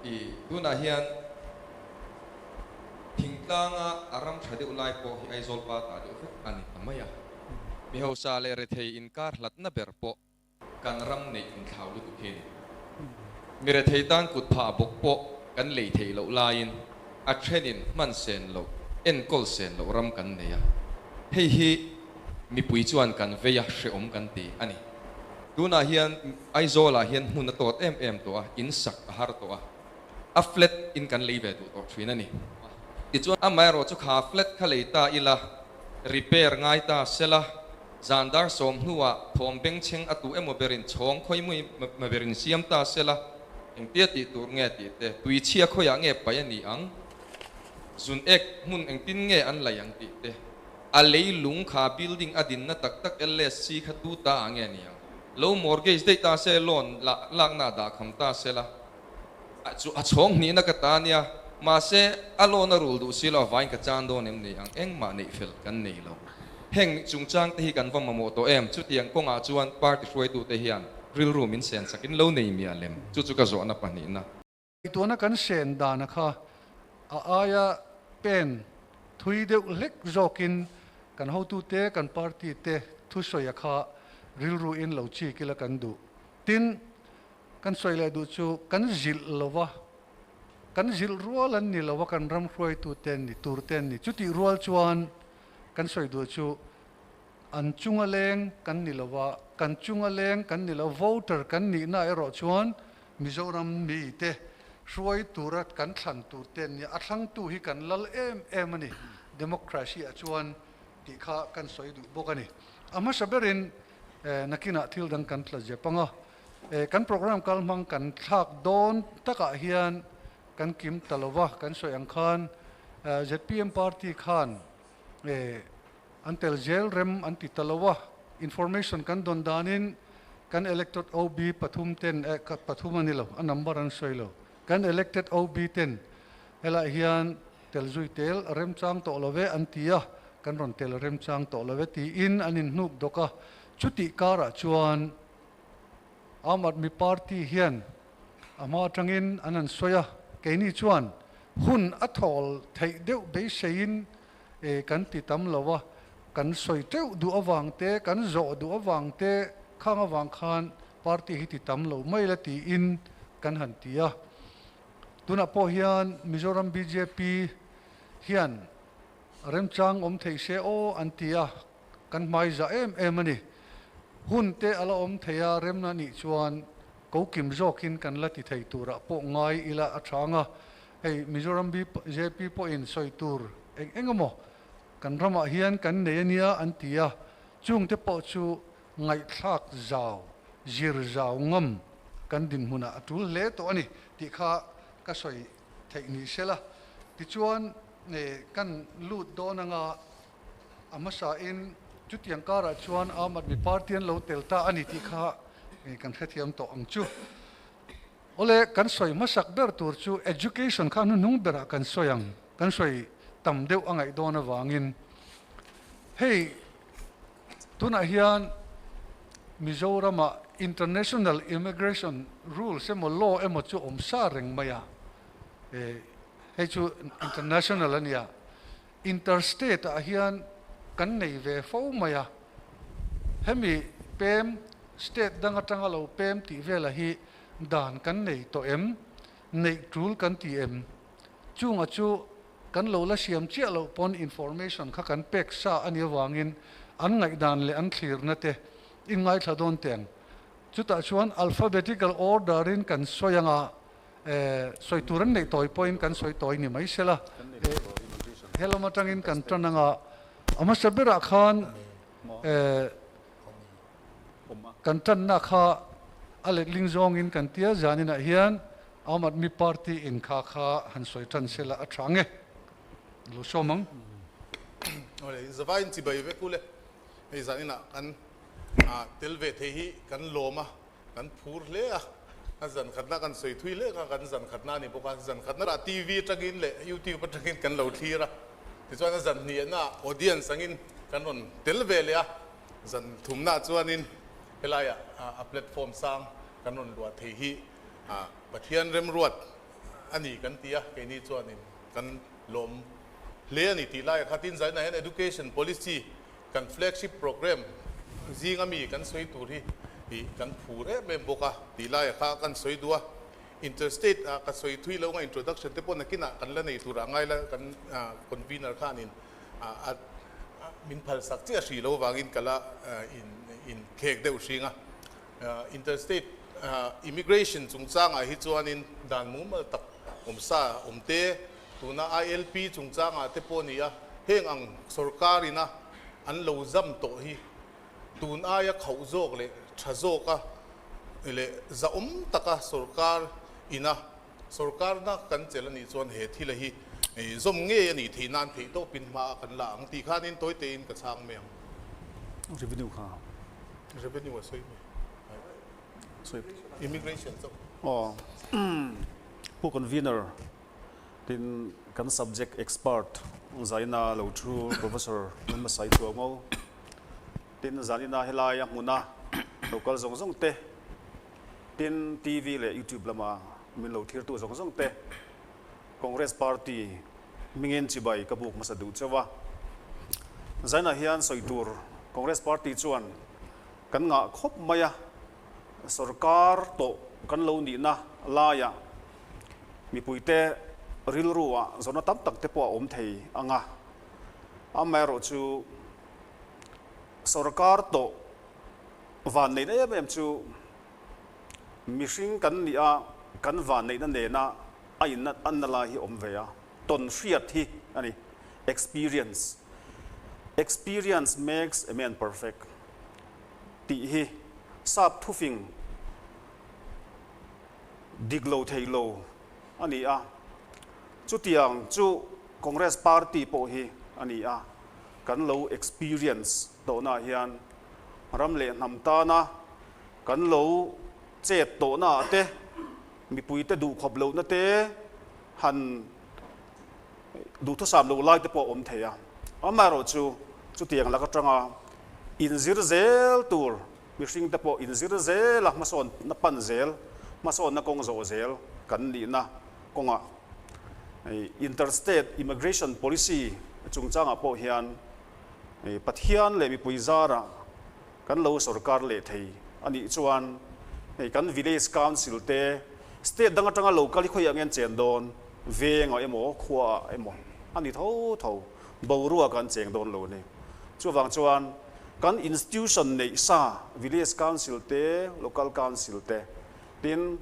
I tunah hian thingtlanga a ram tha deuh lai pawh hi Aizawl pa ta deuh vek a ni ta mai a. Mi hausa leh rethei inkar hlatna ber pawh kan ram neih inthlau lutuk hi a ni. Mi rethei tan kut phah bawk pawh kan lei theih loh laiin a thenin hman sen loh, enkawl sen loh ram kan nei a. Hei hi mipui chuan kan vei a, hreawm kan ti a ni. Tunah hian Aizawlah hian hmun a tawt em em tawh a, in sak a har tawh a, a flat in kan lei ve duh tawh thin a ni. Tichuan amaherawh chu kha flat kha lei ta ila, repair ngai ta sela, zan dar 10 hnuah thawm bengchheng a tu emaw berin chhawng khawimui ma berin siam ta sela, engtia tih tur nge tih te, tuichhia khawiah nge paih a ni ang, zun ek hmun engtin nge an laih ang tih te, a lei lung kha building a dinna tak tak LSC kha tu ta ah nge ni ang, lo mortgage daih ta se, loan lakna a dah kham ta sela, a chu a chhawng hnihna ka ta nia, mahse a loan a rul duh si lo avain ka chan dawn em ni ang, engmah neih fel kan nei lo. Heng chungchang te hi kan va mamawh tawh em? Chutiang kawngah chuan party hruaitute hian rilru min sen sakin lo nei miah lem, chu chu ka zawhna pahnihna. Ngaihtuahna kan sen dana kha a aia pen thui deuh hlek zawkin kan hotute, kan party te thusawi a kha rilru in lo chik ila kan duh. Tin, kan sawi leh duh chu kan zilh lova, kan zilh rual an ni lova kan ram hruaitu te an ni, tur te an ni. Chutih rual chuan kan sawi duh chu an chunga leng kan ni lova, kan chunga leng kan ni lo, voter kan nihna erawh chuan Mizoram mite hruai tura kan thlan tur te an nia, a thlangtu hi kan lal em em a ni, democracy ah chuan tih kha kan sawi duh bawk a ni. A hmasa berin nakinah thil dang kan tla zep ang a, kan program kal hmang kan thlak dawn takah hian kan kim ta lo va, kan sawi ang khan zpm party khan An tel zel rem an ti ta lo a, information kan dawn danin kan elected OB pathum ten, eh pathum a ni lo, a number an sawi lo, kan elected OB ten helaiah hian tel zui tel a remchang tawh lo ve an ti a, kan rawn tel a remchang tawh lo ve tiin an inhnuk dawk a, chutih karah chuan Aam Aadmi Party hian a hma atangin an han sawi a, keini chuan hun a thawl theih deuh beiseiin E, kan ti tam lo a, kan sawi teuh duh avang te, kan zawh duh avang te, khang avang khan party hi ti tam lo mai la tiin kan han ti a. Tunah pawh hian Mizoram bjp hian remchang awm thei se aw an ti a, kan hmai zah em em a ni. Hun te a la awm thei a, remna nih chuan ko kim zawkin kan la ti thei turah pawh ngai ila a tha ang a. Hei Mizoram bjp pawhin sawi tur eng eng emaw kan ramah hian kan nei a nia an ti a, chungte pawh chu ngaihthlak zau, zir zau ngam kan dinhmunah a tul hle tawh a ni tih kha ka sawi theih ni sela. Tichuan kan lut dawn anga a hmasain chutiang karah chuan Aam Aadmi Party an lo tel ta a ni tih kha kan hrethiam tawh ang chu. Awle, kan sawi hmasak ber tur chu education kha hnuhnung berah kan sawi ang, kan sawi tam deuh a ngaih dawn avangin hei tunah hian Mizoramah international immigration rules emaw law emaw chu awm sa reng mai a, hei chu international a nia, interstate ah hian kan nei ve fo mai a, hemi pem state dang atanga lo pem tih vela hi dan kan nei tawh em, neih tul kan ti em, chunga chu kan lo la siam chiah loh pawn information kha kan pek sa a nih avangin an ngaihdan leh an thlirna te in ngaithla dawn teng. Chutah chuan alphabetical order in kan sawi anga Sawi tur an neih tawi pawhin kan sawi tawi ni mai sela, he lam atangin kan tan anga a hmasa berah khan kan tanna kha a letling zawngin kan tia zaninah hian Aam Aadmi Party in kha kha han sawi tan sela a tha ang e. Lo sawm ang. Awle, zavaiin chibai vek u le. Hei zaninah kan tel ve thei hi kan lawm a. Kan phur hle a, a zan khatna kan sawi thui hle kha kan zan khatna a ni bawk a, zan khatna ah TV atangin leh YouTube atangin kan lo thlir a, tichuan a zan hniahna ah audience angin kan rawn tel ve leh a, zan thumna ah chuanin helaiah a platform sang kan rawn luah thei hi Pathian remruat. a ni kan ti a, keini chuanin kan lawm hle a ni tih laiah kha tin zainah hian Education Policy kan flagship programme zinga mi kan sawi tur hi ih kan phur em em bawk a tih laiah kha kan sawi duh a. Interstate ah ka sawi thui lo nga introduction te pawh nakinah kan la nei turah ngai la kan convener khanin a min phalsak chiah hrih lo vangin ka la in in khek deuh hring a. Interstate immigration chungchangah hi chuanin dan mumal tak awmsa awm te, tuna ILP chungchangah te pawh ni a, heng ang sorkar ina an lo zam tawh hi tun aia khauh zawk leh tha zawka leh zahawm taka sorkar ina sorkarna kan chelh a nih chuan he thila hi zawm ngei a nih theih nan theih tawpin hma a kan la ang tih khanin tawi tein ka chhang mai ang. Revenue kha. Revenue a sawi mai. Sawi. Immigration chauh. Aw. Pu Convener, tin kan subject expert Zaina lo thu Professor Lalmasai Chuango, tin zanina helai a hmuna lo kal zawng zawng te, Tin, TV leh YouTube lama min lo thirtu zawng zawng te, Congress Party hmingin chibai ka buk hmasa duh chauh a. Zainah hian sawi tur Congress Party chuan kan ngah khawp mai a, sorkar tawh kan lo nihna laiah mipuite rilruah zawhna tam tak te pawh a awm thei ang a. Amaherawhchu sorkar tawh Vanneihna em em chu mihring kan nih a, kan vanneihna nena a in anna lai hi awm ve a, tawn hriat hi a ni, experience, experience makes a man perfect tih hi sap thufing dik lo thei lo a ni a, chutiang chu Congress party pawh hi a ni a, kan lo experience tawhnaah hian ram leh hnam tana kan lo chet tawhnaah te, mipuite duhkhawp lohna te han duhthusam loh lai te pawh a awm thei a. Amaherawhchu chutiang lak atanga inzir zel tur mihring te pawh inzir zel a, hmasawnna pan zel, hmasawnna kawng zawh zel kan nihna kawngah Interstate Immigration Policy chungchangah pawh hian Pathian leh mipui zarah kan lo sorkar leh thei a nih chuan hei kan village council te state dang atanga lo kal hi khawiah nge an chen dawn, vengah emaw khuaah emaw a ni tho tho, boruak an cheng dawn lo a ni. Chuvang chuan kan institution neih sa village council te, local council te tin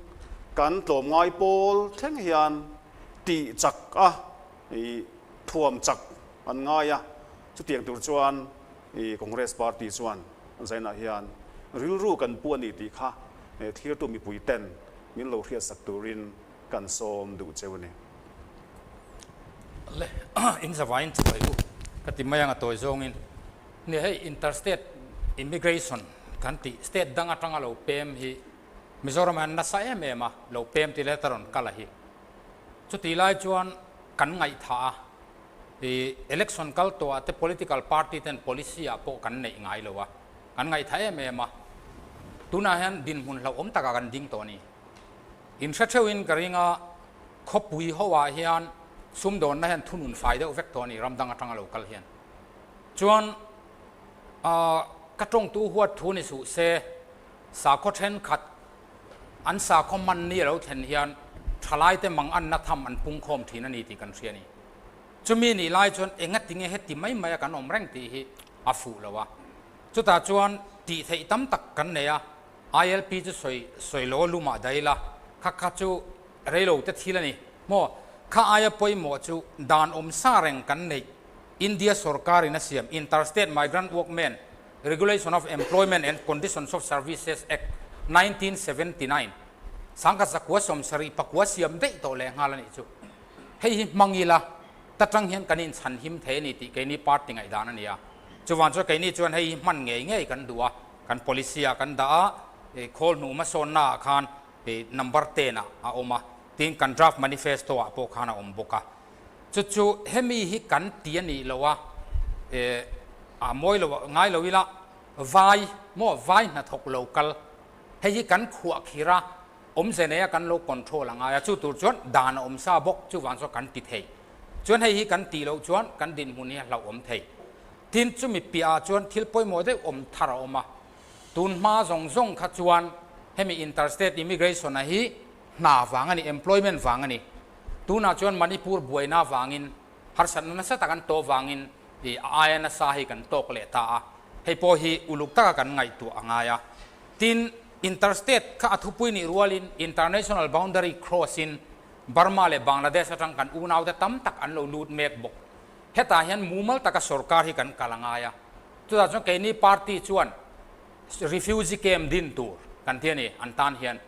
kan tlawmngai pawl thleng hian tih chak a thuam chak an ngai a, chutiang tur chuan i Congress party chuan Zainah hian rilru kan pu a ni tih kha thlirtu mipui ten min lo hriatsak turin kan sawm duh cheu a ni. Le in zavaiin chuai u ka ti mai ang a tawi zawngin ni hei interstate immigration kan tih state dang atanga lo pem hi Mizoram ah hian nasa em em a lo pem ti leh ta rawn kal a hi chutih lai chuan kan ngaihthah a I election kal tawh ah te political party ten policy ah pawh kan neih ngai lo a, kan ngaihthah em em a. Tunah hian dinhmun hlauhawm takah kan ding tawh a ni. In hre theuh in ka ring a, khawpui ho ah hian sumdawnna hian thunun fai deuh vek tawh a ni ram dang atanga lo kal hian. Chuan ah ka tawngtu huat thu ni suh se, sakhaw thenkhat an sakhaw man ni a lo thlen hian thalaite manganna tham an pungkhawm thin a ni tih kan hria a ni. Chumi nih lai chuan enga tinge heti mai mai a kan awm reng tih hi a fuh lo a. Chutah chuan tih theih tam tak kan nei a, ILP chu sawi sawi lo a lumah daih ila, kha kha chu reilo te thil a ni maw? Kha aia pawimawh chu dan awm sa reng kan neih India sorkarin a siam Interstate Migrant Workmen Regulation of Employment and Conditions of Services Act, 1979, 1974 siam daih tawh leh nghal a nih chu. Hei hi hmang ila, ta tang hian kan inchhan him thei a ni tih keini party ngaihdan a ni a. Chuvang chuan keini chuan hei hi hman ngei ngei kan duh a, kan policy ah kan dah a, khawl hnuh hmasawnna ah khan number ten ah a awm a, tin kan draft manifesto ah pawh khan a awm bawk a. Chu chu hemi hi kan ti a nih loh a, a mawi lo ngai lo ila, vai maw vai hnathawk lo kal, hei hi kan khuah khir a. Awmze neia kan lo control a ngai a, chu tur chuan dan a awm sa bawk, chuvang chuan kan ti thei. Chuan hei hi kan tih loh chuan kan dinhmun hi a hlauhawm thei. Tin, chumi piahah chuan thil pawimawh deuh awm thar a awm a. Tun hma zawng zawng kha chuan hemi interstate immigration-a hi hna vang a ni, employment vang a ni. Tunah chuan Manipur buaina vangin harsatna nasa tak an tawh vangin a aia nasa hi kan tawk leh ta a, hei pawh hi uluk taka kan ngaihtuah a ngai a. Tin, interstate kha a thupui nih rualin international boundary cross-in Burma leh Bangladesh atang kan unaute tam tak an lo lut mek bawk. Hetah hian mumal taka sorkar hi kan kal a ngai a. Chutah chuan keini party chuan refugee camp din tur kan ti a ni, an tan hian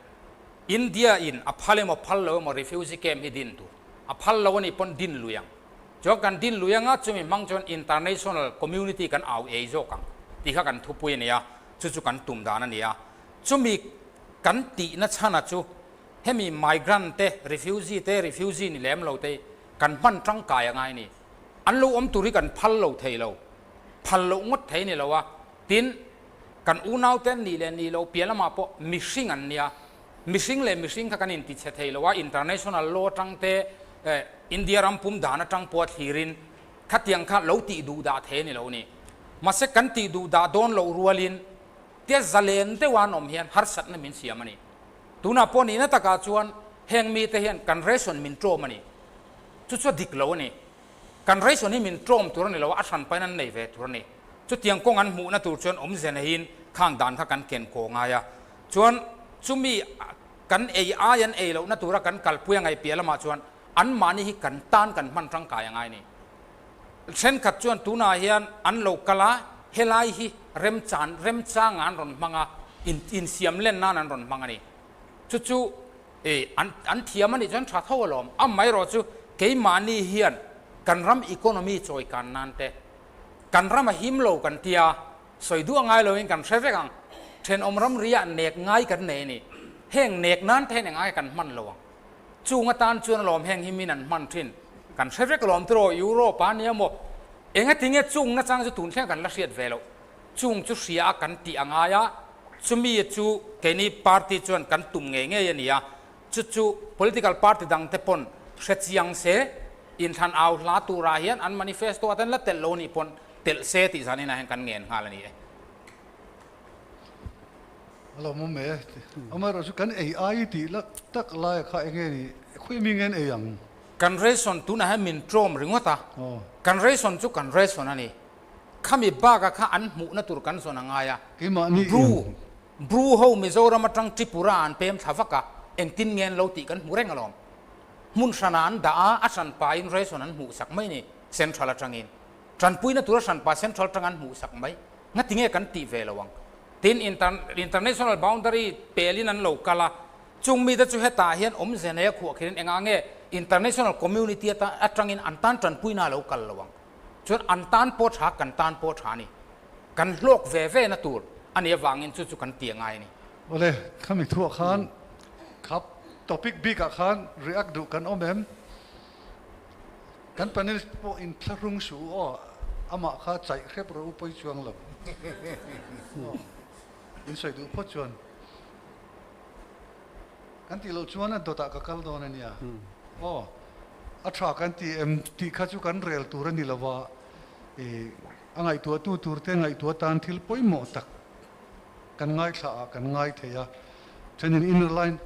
India in a phal emaw phal lo emaw refugee camp hi din tur. A phal lo a nih pawn din lui ang. Chuan kan din lui anga chumi hmang chuan international community kan au ei zawk ang tih kha kan thupui a ni a, chu chu kan tum dan a ni a. Chumi kan tihna chhana chu hemi migrant te, refugee te, refugee ni lem lo te kan hman tangkai a ngai a ni. An lo awm tur hi kan phal lo thei lo, phal loh ngawt thei a ni lo a. Tin, kan unau te an nih leh nih loh piah lamah pawh mihring an nia. Mihring leh mihring kha kan intichhe thei lo a, international law atang te, India ram pum dan atang pawh a thlirin khatiang kha lo tih duh dah thei a ni lo ni. Mahse kan tih duh dah dawn loh rualin tia zalen deuha an awm hian harsatna min siam a ni. Tunah pawh nihna takah chuan heng mite hian kan ration min tlawm a ni. Chu chu a dik lo a ni. Kan ration hi min tlawm tur a ni lo a, a hran pahin an nei ve tur a ni. Chutiang kawng an hmuhna tur chuan awmze neiin khang dan kha kan ken kaw ngai a. Chuan chumi kan ei ai an ei lohna tura kan kalpui a ngaih piah lamah chuan anmahni hi kan tan kan hman tangkai a ngai ni. Thenkhat chuan tunah hian an lo kal a, helai hi remchan remchanga an rawn hmang a, in insiam len nan an rawn hmang a ni. Chu chu e an an thiam a nih chuan tha tho alawm. Amaherawh chu keimahni hian kan ram economy chawi kan nan te, kan ram a him lo kan tia, Sawi duh a ngai loin kan hre vek ang. Thenawm ramri ah nek ngai kan nei a ni. Heng nek nan te hian engai kan hman lo ang. Chung atan chuan alawm heng hi min an hman thin. Kan hre vek alawm tiraw Europe a nia maw? Engatinge chung nachang chu tun thleng kan la hriat ve loh. Chung chu hria a kan tih a ngai a, chumi chu keini party chuan kan tum ngei ngei a ni a. Chu chu political party dang te pawn hre chiang se, inthlan au hla turah hian an manifesto atan la telh lo nih pawn telh se tih zan inah hian kan ngen nghal a ni e. A lo mawm e. Amaherawh chu kan ei ai tih lak tak laia kha eng nge ni? Khawi mi nge an ei ang? Kan ration tunah hian min tlawm ringawt a. Kan ration chu kan ration a ni. Khami baka kha an hmuhna tur kan zawn a ngai a. Keimahni Bru, Bru ho Mizoram atang Tripura an pem thla vak a, engtin nge an lo tih kan hmu reng alawm. Hmun hranah an dah a, a hran pahin ration an hmuh sak mai ni, Central atangin. Tanpuina tura hranpa Central tang an hmuh sak mai. Ngati nge kan tih ve lo ang? Tin, International boundary pelin an lo kal a, chung mite chu hetah hian awmze nei a khuah khirin engah nge international community atangin an tan tanpuina a lo kal lo ang? Chuan an tan pawh tha, kan tan pawh tha a ni. Kan hlawk ve ve na tur a nih avangin chu chu kan ti a ngai a ni. Awle, khami thuah khan khap topic bikah khan react duh kan awm em? Kan panel pawh in thlahrung suh u aw, amah kha chaih hrep rawh u pawi chuang lo. Aw, in sawi duh phawt chuan. Kan tih loh chuan a dawtah ka kal dawn a nia. Aw, a tha kan ti em tih kha chu kan rel tur a ni lo va, i a ngaihtuahtu tur te ngaihtuah tan thil pawimawh tak kan ngaithla ah kan ngai thei a. Thenin inner line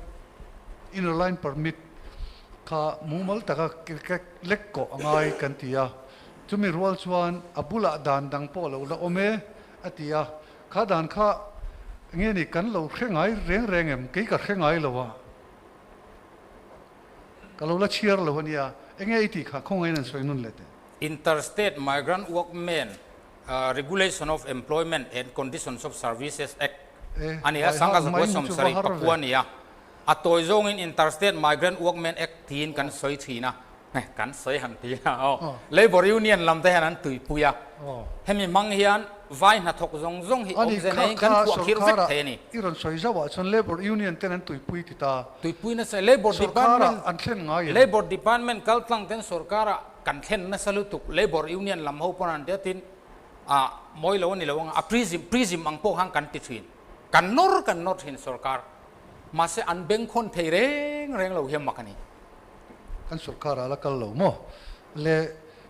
inner line permit kha mumal taka lek kawh a ngai kan ti a, chumi rual chuan a bulah dan dang pawh lo la awm e a ti a, kha dan kha nge ni kan lo hre ngai reng reng em, kei ka hre ngai lo a, ka lo la chhiar lo a nia, enge i tih kha khawngain an sawi nun leh teh. Interstate Migrant Workmen Regulation of Employment and Conditions of Services Act a ni a, sangha zakua sawmsarih pakua a ni a. A tawi zawngin Interstate Migrant Workmen Act tiin kan sawi thin a, kan sawi han ti a aw. Labour Union lam te hian an tuipui a, hemi hmang hian vai hnathawk zawng zawng hi awmze neiin kan khuahkhirh vek thei a ni. I rawn sawi zauh ah chuan Labour Union ten an tuipui ti ta. Tuipui nasa, Labour Department, an thlen ngai em? Labour Department kaltlang ten sorkar ah kan thlen nasa lutuk, Labour Union lam ho pawn an ti a, tin ah mawi lo a ni lo ang a, a prism, prism ang pawh khan kan ti thin, kan nawr kan nawr thin sorkar. Mahse an bengkhawn thei reng reng lo hian mak a ni. Kan sorkar ah la kal lo maw? Le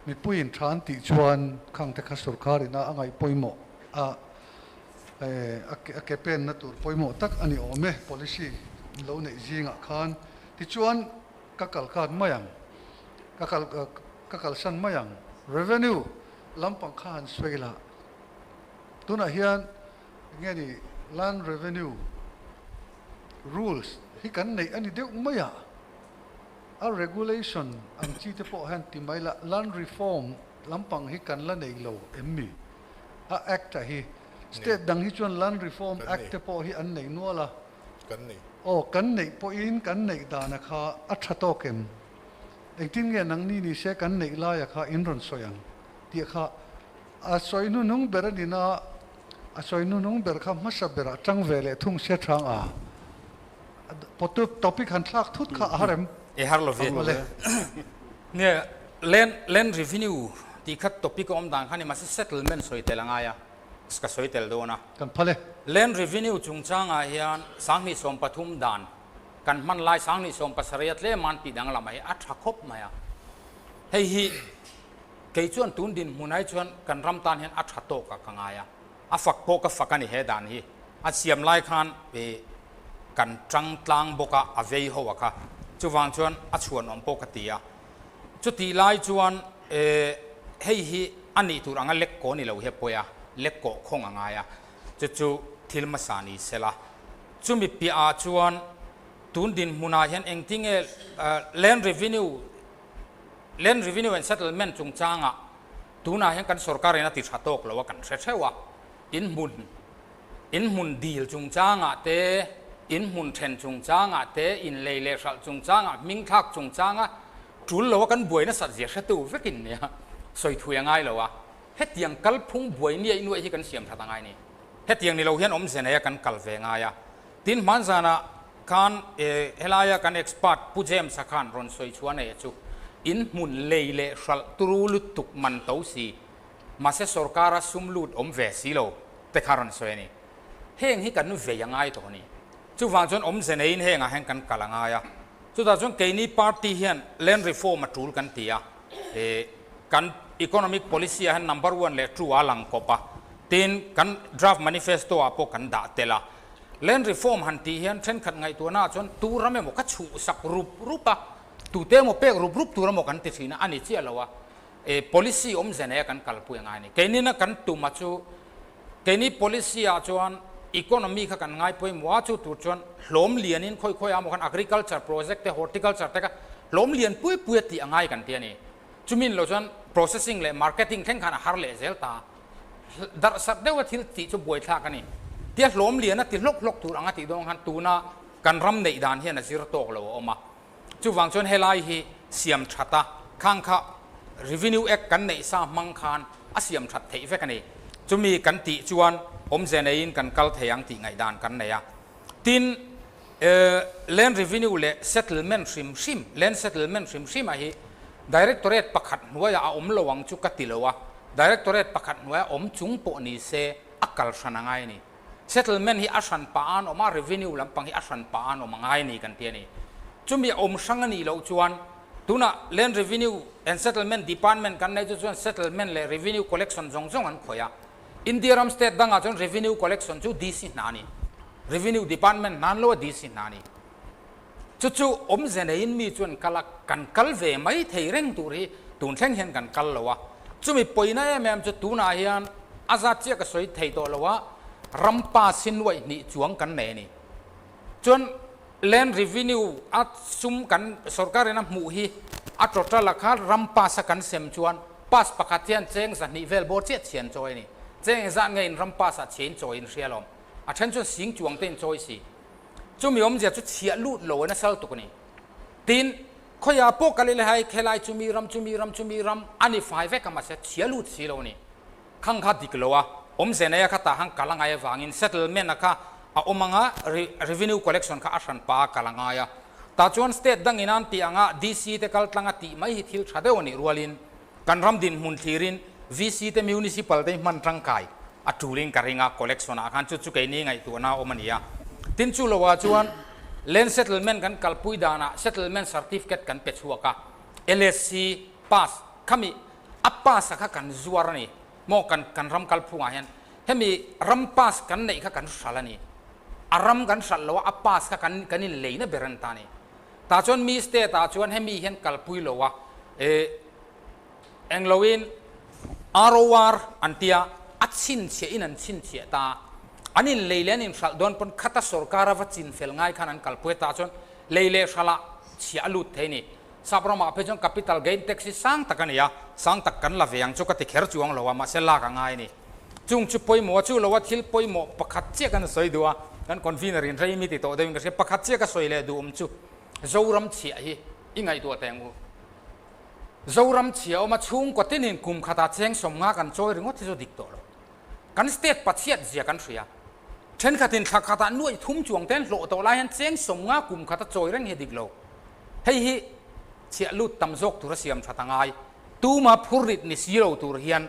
mipuiin tha an tih chuan khang te kha sorkar ina a ngaih pawimawh a a ke penna tur pawimawh tak a ni awm e policy lo neih zingah khan. Tichuan ka kal khan mai ang, ka kal ka kalsan mai ang. Revenue lampang kha han sawi lah. Tunah hian enge ni Land Revenue Rules hi kan neih a ni deuh mai a, a regulation ang chi te pawh hian ti mai la, Land Reform lampang hi kan la nei lo em mi? A Act ah hi State dang hi chuan Land Reform Act te pawh hi an nei nual a. Kan nei. Aw, kan neih pawhin kan neih dana kha a tha tawk em? Engtin nge nangni ni se kan neih laia kha in rawn sawi ang tih kha a sawi hnuhnung ber a nina a sawi hnuhnung ber kha hmasa berah tang ve leh thung sia thang a topic han thlak thut kha a har em? E har lo ve. Awle. Nge land land revenue tih kha topic a awm dan kha ni mahse settlement sawi tel a ngai a ka sawi tel dawn a. Kan phal e. Land revenue chungchangah hian 2013 dan Kan hman lai 2017 a tlem an tih danglam a hi a tha khawp mai a. Hei hi kei chuan tun dinhmun ai chuan kan ram tan hian a tha tawk ah ka ngai a. A fak pawh ka fak a ni he dan hi. A siam lai khan ih kan tang tlang bawk a, a vei ho a kha. Chuvang chuan a chhuanawm pawh ka ti a. Chutih lai chuan eh hei hi a nih tur anga lek kaw ni lo hi a pawi a, lek kawh khawng a ngai a. Chu chu thil hmasa ni sela. Chumi piah ah chuan tun dinhmun ah hian engtinge Land Revenue, Land Revenue and Settlement chungchang ah tunah hian kan sorkar in a ti tha tawk lo a kan hre theuh a. Inhmun, inhmun dil chungchang ah te, inhmun then chungchang ah te, inlei leh hralh chungchang ah, hming thlak chungchang ah tul lo a kan buai nasat zia hretu vekin nia sawi thui a ngai lo a. Hetiang kalphung buai niaih nuaih hi kan siam that a ngai ni. Hetiang ni lo hian awmze nei a kan kal ve ngai a. Tin, hmanzanah khan helaia kan expert Pu James-a khan rawn sawi chhuah nei a chu, in hmun lei leh hralh turu lutuk man to si, mahse sorkara sum lut awm ve si lo te kha rawn sawi a ni. Heng hi kan vei a ngai tawh a ni. Chuvang chuan awmze neiin hengah hian kan kal a ngai a. Chutah chuan keini party hian land reform a tul kan ti a. Kan economic policy ah hian number one leh two a lang kawp a, tin kan draft manifesto ah pawh kan dah tel a. Land reform han tih hian thenkhat ngaihtuahna ah chuan tu ram emaw ka chhuhsak rup rup a, tute emaw pek rup rup tur emaw kan ti thin a, a ni chiah lo a. Policy awmze nei a kan kalpui a ngai a ni. Keinina kan tum a chu Keini policy ah chuan economy kha kan ngai pawimawh a, chu tur chuan hlawm lianin khawi khawi ah maw khan agriculture project te, horticulture te kha hlawm lian pui pui a tih a ngai kan ti a ni. Chumin lo chuan processing leh marketing thleng khan a har leh zel ta. Darh sat deuh a thil tih chu buaithlak a ni. Tia hlawm lian a ti hlawk hlawk tur ang a tih dawn khan tuna kan ram neih dan hian a zir tawk lo a awm a. Chuvang chuan helai hi siam that a, khang kha Revenue Act kan neih sa hmang khan a siam that theih vek a ni. Chumi kan tih chuan awmze neiin kan kal thei ang tih ngaihdan kan nei a. Tin, Land Revenue leh Settlement hrim hrim, Land Settlement hrim hrim ah hi Directorate pakhat hnuaiah a awm lo ang chu ka ti lo a, Directorate pakhat hnuaia awm chung pawh ni se a kal hran a ngai a ni. Settlement hi a hran pah an awm a, revenue lampang hi a hran pah an awm a ngai a ni kan ti a ni. Chumi a awm hrang a nih loh chuan tunah Land Revenue and Settlement Department kan neih chu chuan settlement leh revenue collection zawng zawng an khawih a. India ram state dangah chuan revenue collection chu DC hna a ni. Revenue Department hna an lo a DC hna a ni. Chu chu awmze neiin mi chuan kal a, kan kal ve mai thei reng tur hi tun thleng hian kan kal lo a. Chumi pawina em em chu tunah hian a zat chiah ka sawi thei tawh lo a, ram pass hi nuaih hnih chuang kan nei a ni. Chuan land revenue a sum kan sorkarin a hmuh hi a total a kha ram pass a kan sem chuan pass pakhat hian cheng zahnih vel bawr chiah chhian chawi a ni. Cheng engzat nge in ram pass ah chhiain chawi in hria alawm. A then chuan sing chuang te in chawi si. Chumi awmzia chu chhiah lut lo in a sal tuk a ni. Tin, khawiah pawh kal ila hei khelai chumi ram, chumi ram, chumi ram a ni fai vek a mahse chhiah lut si lo a ni. Khang kha dik lo a, awmze nei a kha tah han kal a ngai avangin settlement a kha a awm anga revenue collection kha a hran pah a kal a ngai a. Tah chuan state dangin an tih anga DC te kal tlang a tih mai hi thil tha deuh a nih rualin Kan ram dinhmun thlirin VC te Municipal te hi hman tangkai a tulin ka ring a, collection ah khan chu chu keini ngaihtuahna a awm a ni a. Tin chu loah chuan Land settlement kan kalpui danah settlement certificate kan pe chhuak a, LSC pass khami a pass a kha kan zuar a ni maw kan kan ram kalphungah hian hemi ram pass kan neih kha kan hral a ni. A ram kan hralh lo a, a pass kha kan kan inleina ber a ni ta a ni. Tah chuan mi state ah chuan hemi hian kalpui lo a, eh Engloin ROR an tia, a chhinchhiah in an chhinchhiah ta. An in lei leh an in hralh dawn pawn khata sorkar a va chin fel ngai khan an kalpui ta chuan lei leh hralh ah chhiah a lut thei ni. Sap ramah phei chuan capital gain tax hi sang tak a ni a, sang tak kan la ve ang chu ka ti kher chuang lo a, mahse lak a ngai a ni. Chung chu pawimawh a chu lo a, thil pawimawh pakhat chiah kan sawi duh a, kan convener in rei mi ti tawh deuhin ka hria, pakhat chiah ka sawi leh duh awm chu Zoram chhiah hi i ngaihtuah teh ang u. Zoram chhia awma chhungkaw tinin kum khatah cheng 50 kan chawi ringawt hi chu dik tawh lo. Kan state pachhiat zia kan hria. Thenkhatin thla khatah nuaih thum chuang te an hlawh tawh lai hian cheng 50 kum khata chawi reng hi dik lo. Hei hi chhiah lut tam zawk tura siam that a ngai. Tuma phur rit ni si lo tur hian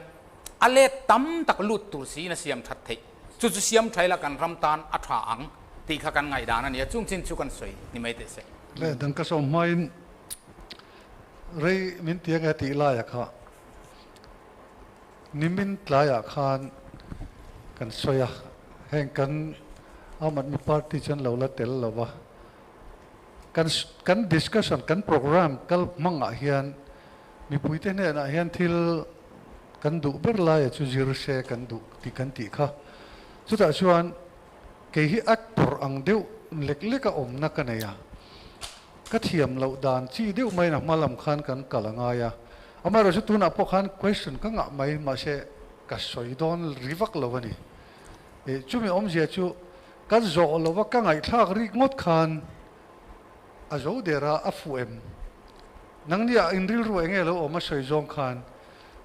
a let tam tak lut tur siin a siam that theih. Chu chu siam tha ila kan ram tan a tha ang tih kha kan ngaihdan a ni a, chung chin chu kan sawi ni mai teh se. Le dang ka sawm hmain Rei min ti ange tih laia kha nimin tlaiah khan kan sawi a, heng kan Aam Aadmi Party chuan lo la tel lo va, kan kan discussion kan programme kal hmangah hian mipuite hnenah hian thil kan duh ber laia chu zir se kan duh tih kan tih kha. Chutah chuan kei hi actor ang deuh lek leka awmna ka nei a. Ka thiam loh dan chi deuh maiin a hma lam khan kan kal a ngai a, amaherawhchu tunah pawh khan question ka ngah mai mahse ka sawi dawn ri vak lo a ni. Ih chumi awmzia chu ka zawh lo va ka ngaihthlak rik ngawt khan a zo der a, a fuh em? Nangni ah inrilru eng nge lo awm a sawi zawng khan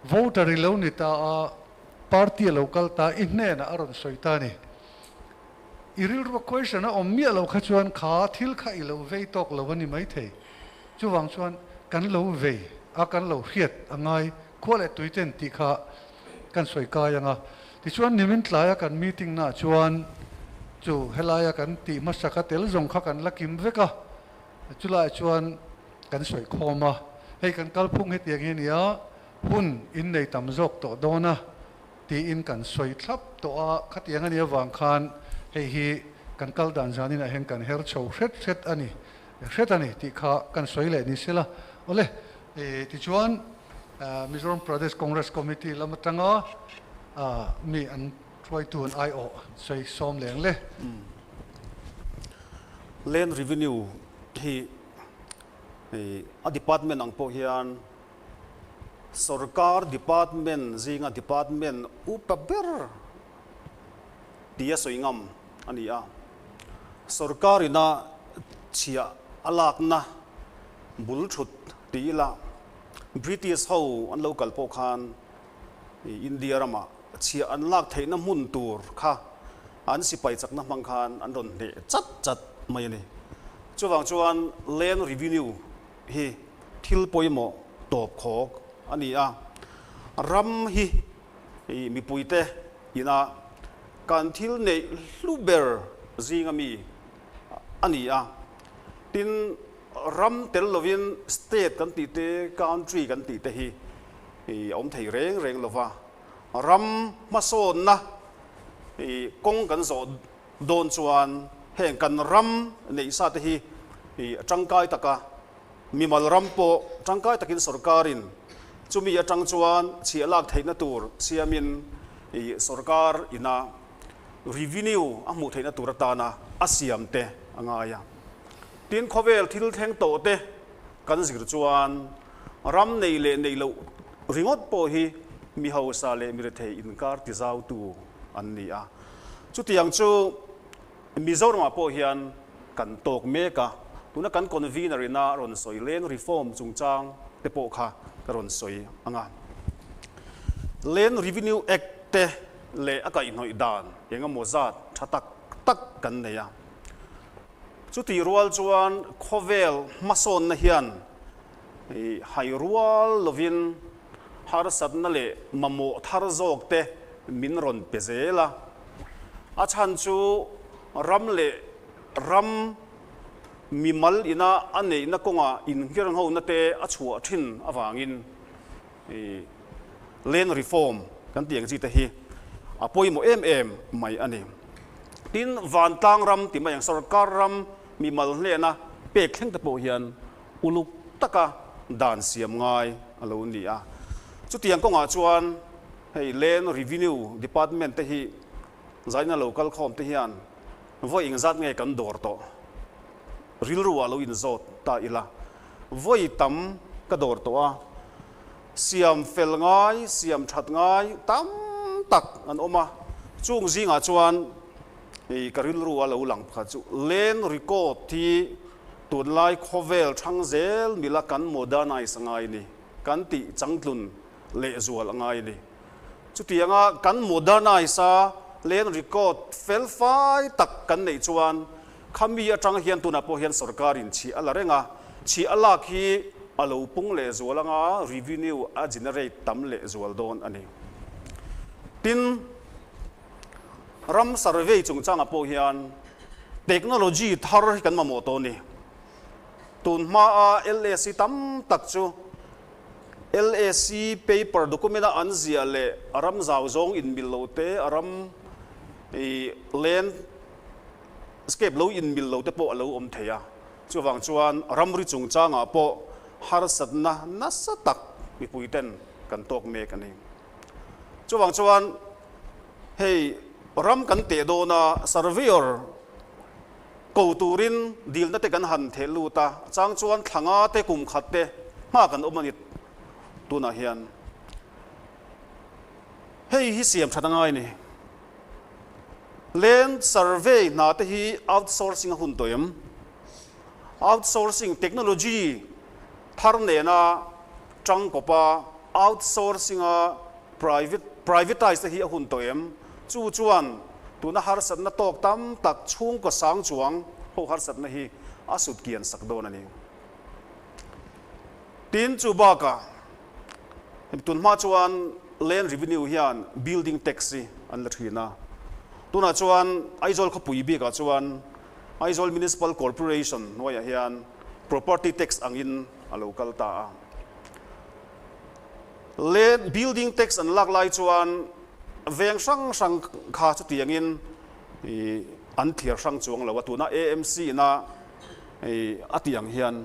voter i lo ni ta a, party a lo kal ta i hnenah a rawn sawi ta a ni. I rilrua question a awm miah lo kha chuan kha thil kha i lo vei tawk lo a ni maithei. Chuvang chuan kan lo vei a, kan lo hriat a ngai khua leh tui ten tih kha kan sawi kai ang a. Tichuan nimin tlaia kan meeting naah chuan chu helaia kan tih hmasa kha tel zawng kha kan la kim vek a, chulaiah chuan kan sawi khawm a. Hei kan kalphung hetiang hi a nia, hun innei tam zawk tawh dawn a. Tiin kan sawi thlap tawh a, khatiang a nih avang khan hei hi kan kal dan zaninah hian kan her chho hret hret a ni, hret a ni tih kha kan sawi leh ni sela. Awle, tichuan Mizoram Pradesh Congress Committee lam atanga mi an hruaitu an aiawh sawi sawm leng le. Land Revenue hi a department ang pawh hian Sorkar department zinga department upa ber tia sawi ngam a ni a. Sorkar ina chhiah a lakna bul thut ti ila British ho an lo kal pawh khan India ramah chhiah an lak theihna hmun tur kha an sipai chakna hmang khan an rawn hneh chat chat mai a ni. Chuvang chuan land revenue hi thil pawimawh tawp khawk a ni a, ram hi mipuite ina kan thil neih hlu ber zinga mi a ni a, tin ram tel lovin state kan tih te, country kan tih te hi a awm thei reng reng lova, ram hmasawnna kawng kan zawh Dawn chuan heng kan ram neih sa te hi tangkai taka mimal ram pawh tangkai takin sorkarin chumi atang chuan chhiah lak theihna tur siamin sorkar ina revenue a hmuh theihna tur atana a siam te a ngai a. Tin khawvel thil thleng tawh te kan zir chuan ram nei leh neih loh ringawt pawh hi mi hausa leh mi rethei inkar tizautu an ni a. Chutiang chu Mizoramah pawh hian kan tawk mek a, tuna kan convener ina rawn sawi Land Reform chungchang te pawh kha ka rawn sawi ang a. Land Revenue Act te leh a kaihhnawih dan eng emaw zat tha tak tak kan nei a. Chutih rual chuan khawvel hmasawnna hian hai rual lovin harsatna leh mamawh thar zawk te min rawn pe zel a. A chhan chu ram leh ram mimal ina a neihna kawngah innghirnghona te a chhuah thin avangin land reform kan tih ang chi te hi a pawimawh em em mai a ni. Tin, vantlang ram tih mai ang sorkar ram mimal hnena pek thleng te pawh hian uluk taka dan siam ngai a lo ni a. Chutiang kawngah chuan hei Land Revenue Department te hi zaina lo kal khawm te hian vawi engzat nge kan dawr tawh rilru ah lo inzawt ta ila. Vawi tam ka dawr tawh a, siam fel ngai, siam that ngai tam tak an awm a. Chung zingah chuan hei ka rilru a lo lang pakhat chu Land Record hi tunlai khawvel thang zel mila kan modernize a ngai ni, kan tih changtlun lehzual a ngai ni. Chutianga kan modernize a, land record fel fai tak kan neih chuan khami atang hian tunah pawh hian sorkarin chhi a la reng a, chhi a lak hi a lo pung lehzual anga revenue a generate tam lehzual dawn a ni. Tin, ram survey chungchangah pawh hian technology thar hi kan mamawh tawh a ni. Tun hmaa LAC tam tak chu LAC paper document a an ziah leh a ram zau zawng inmil lo te, a ram i land scape lo inmil lo te pawh a lo awm thei a. Chuvang chuan ramri chungchangah pawh harsatna nasa tak mipui ten kan tawk mek a ni. Chuvang chuan hei ram kan teh dawn a, surveyor Ko turin dilna te kan han theh lut a, chang chuan thla nga te kum khat te hma kan awm a ni tunah hian. Hei hi siam that a ngai ni. Land survey hna te hi outsourcing a hun tawh em? Outsourcing technology thar nena tangkawpa outsourcing a Private, Privatise te hi a hun tawh em? Chu chuan tuna harsatna tawk tam tak chhungkaw sang chuang ho harsatna hi a sut kian sak dawn a ni. Tin, chu bakah tun hma chuan Land Revenue hian Building Tax hi an la thin a. Tunah chuan Aizawl khawpui bikah chuan Aizawl Municipal Corporation hnuaiah hian Property Tax angin a lo kal ta a. Land building tax an lak lai chuan veng hrang hrang kha chutiangin an thliar hrang chuang lo a, tuna AMC ina a tih ang hian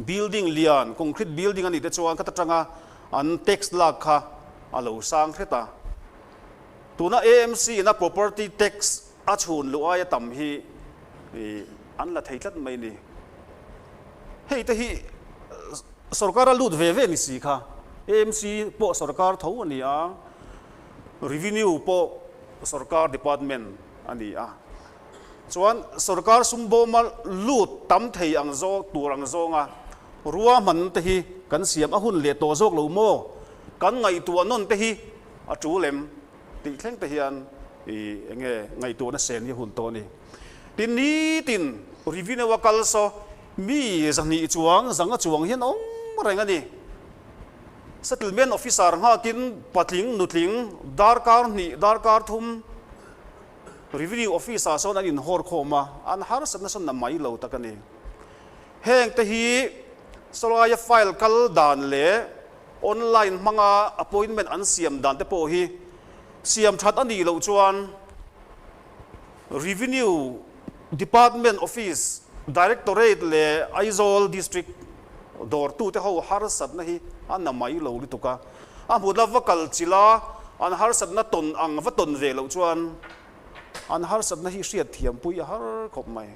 building lian concrete building a nih te chuan khata tanga an tax lak kha a lo sang hret a, tuna AMC ina property tax a chhun luh aia tam hi an la thei tlat mai ni. Hei te hi Sorkar a lut ve ve ni si kha. AMC pawh sorkar tho a ni a, Revenue pawh sorkar department a ni a. Chuan sorkar sumbawma lut tam thei ang zawk tur ang zawnga ruahman te hi kan siam a hun leh tawh zawk lo maw? Kan ngaihtuah nawn te hi a tul em tih thleng te hian i enge ngaihtuahna sen hi a hun tawh a ni. Tin, nitin Revenue a kal saw Mi zahnih chuang zanga chuang hian a awm reng a ni. Settlement Officer nghakin patling, nutling, darkar hnih, darkar thum Revenue Office ah sawn an inhawr khawm a, an harsatna sawn na mai lo tak a ni. Heng te hi sawlaia file kal dan leh online hmanga appointment an siam dan te pawh hi siam that a nih loh chuan Revenue Department Office, Directorate leh Aizawl District dawrtute ho harsatna hi a na mai lo lutuk a, a hmun a va kal chilh a, an harsatna tawn ang va tawn ve loh chuan an harsatna hi hriatthiampui a har khawp mai.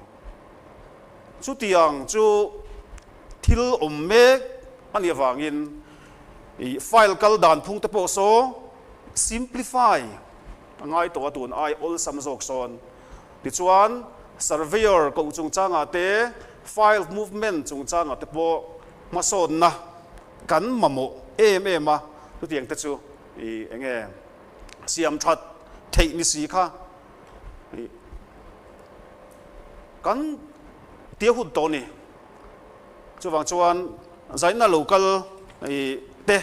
Chutiang chu thil awm mek a nih avangin file kal dan phung te pawh saw simplify a ngai tawh a tun ai awlsam zawk sawn. Tichuan, surveyor koh chungchangah te, file movement chungchangah te pawh hmasawnna kan mamawh em em a, chutiang te chu i eng nge siam that theih ni si kha i kan tia hun tawh a ni. Chuvang chuan zaina lo kal i te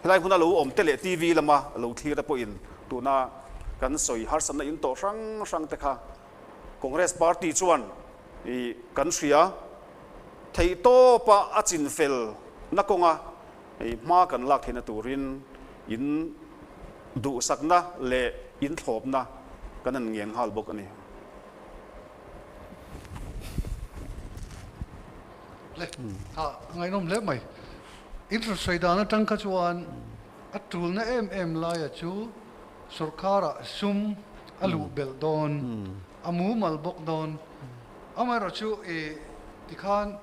Helai hmuna lo awm te leh TV lama lo thlir te pawhin tuna kan sawi harsatna in tawh hrang hrang te kha Congress Party chuan kan hria. Theihtawpa a chinfel na kawnga hma kan lak theihna turin in duhsakna leh in thlawpna kan han ngen nghal bawk a ni. Le, a ngaihnawm hle mai. In rawn sawi dan atang kha chuan a tulna em em laia chu sorkharah sum a luh belh dawn, a mumal bawk dawn. Amaherawh chu i tikhan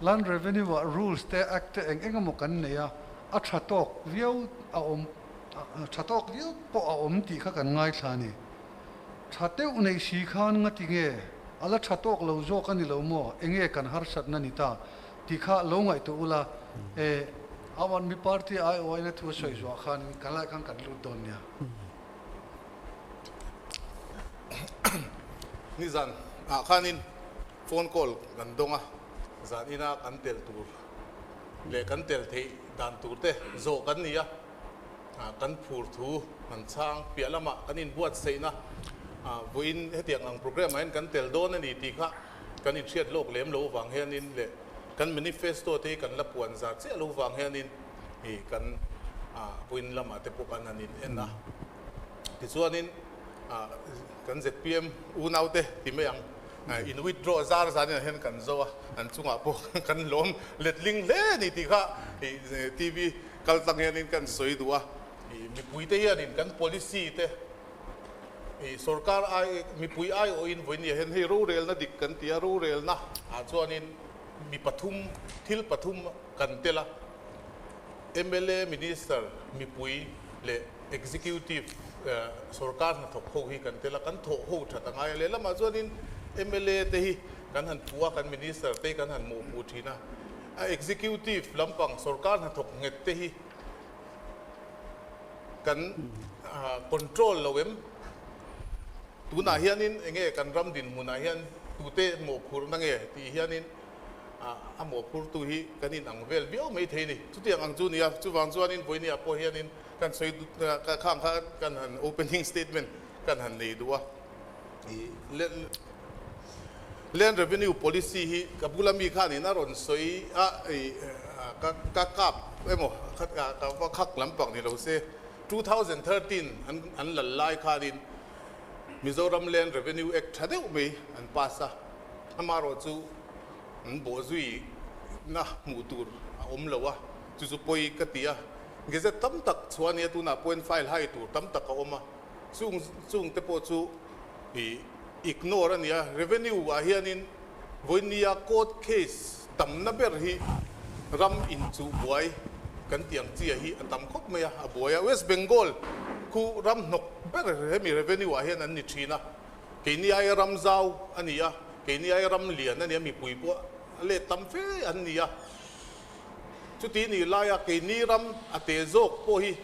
Land Revenue ah rules te act te eng eng emaw kan nei a, a tha tawk viau a awm, tha tawk viau pawh a awm tih kha kan ngaithla a ni. Tha deuh nei si khan ngati nge a la tha tawk lo zawk a ni lo maw? Enge kan harsatna ni ta tih kha lo ngaihtuah ula e, Aam Aadmi Party aiawhina thu a sawi zuah khan kan lai khan kan lut dawn nia. Nizan ah khanin phone call kan dawng a, zan ina kan tel tur leh kan tel theih dan tur te zawh kan ni a. Kan phur thu kan chhang piah lamah kan inbuatsaihna vawiin hetiang ang programme ah hian kan tel dawn a ni tih kha kan inhriat lawk lem lo vang hianin leh kan manifesto te hi kan la puan zar chiah lo vang hianin ih kan vawiin lamah te pawh kan han in en a. Tichuanin kan zpm unaute ti mai ang in withdraw zar zanin ah hian kan zo a, an chungah pawh kan lawm letling hle a ni tih kha ih TV Kal tlang hianin kan sawi duh a, ih mipuite hianin kan policy te ih sorkar ai mipui aiawhin vawinia hian hei rorelna dik kan ti a, rorelna ah chuanin mi pathum thil pathum kan tel a, mla, minister, mipui leh executive sorkar hnathawk ho hi kan tel a, kan thawh ho that a ngai a, lehlamah chuanin mla te hi kan han phu a, kan minister te hi kan han mawhpuh thin a. A executive lampang sorkar hnathawk nghet te hi kan control lo em? Tunah hianin enge kan ram dinhmunah hian tute mawhphurhna nge tih hianin a mawhphurtu hi kan inang vel viau mai thei ni. Chutiang ang chu nia, chuvang chuanin vawinia pawh hianin kan sawi khang kha kan han opening statement kan han nei duh a. Land Revenue Policy hi ka bula mi khanin a rawn sawi a, ka kap emaw ka va khak lampang ni lo se, 2013 an lal lai khanin Mizoram Land Revenue Act tha deuh mai an pass a, amaherawh chu an bawhzui na hmuh tur a awm lo a, chu chu pawi ka ti a, Gazette tam tak chhuah a nia tunah pawhin file hai tur tam tak a awm a. Chung chung te pawh chu ih ignore a ni a, revenue ah hianin vawinia court case tamna ber hi ram inchuh buai kan tih ang chi ah hi a tam khawp mai a, a buai a. West Bengal khu ram hnawk ber hemi revenue ah hian an ni thin a, keini aia ram zau a ni a, keini aia ram lian a ni a, mipui pawh a let tam fe an ni a. Chuti nih laia keini ram a te zawk pawh hi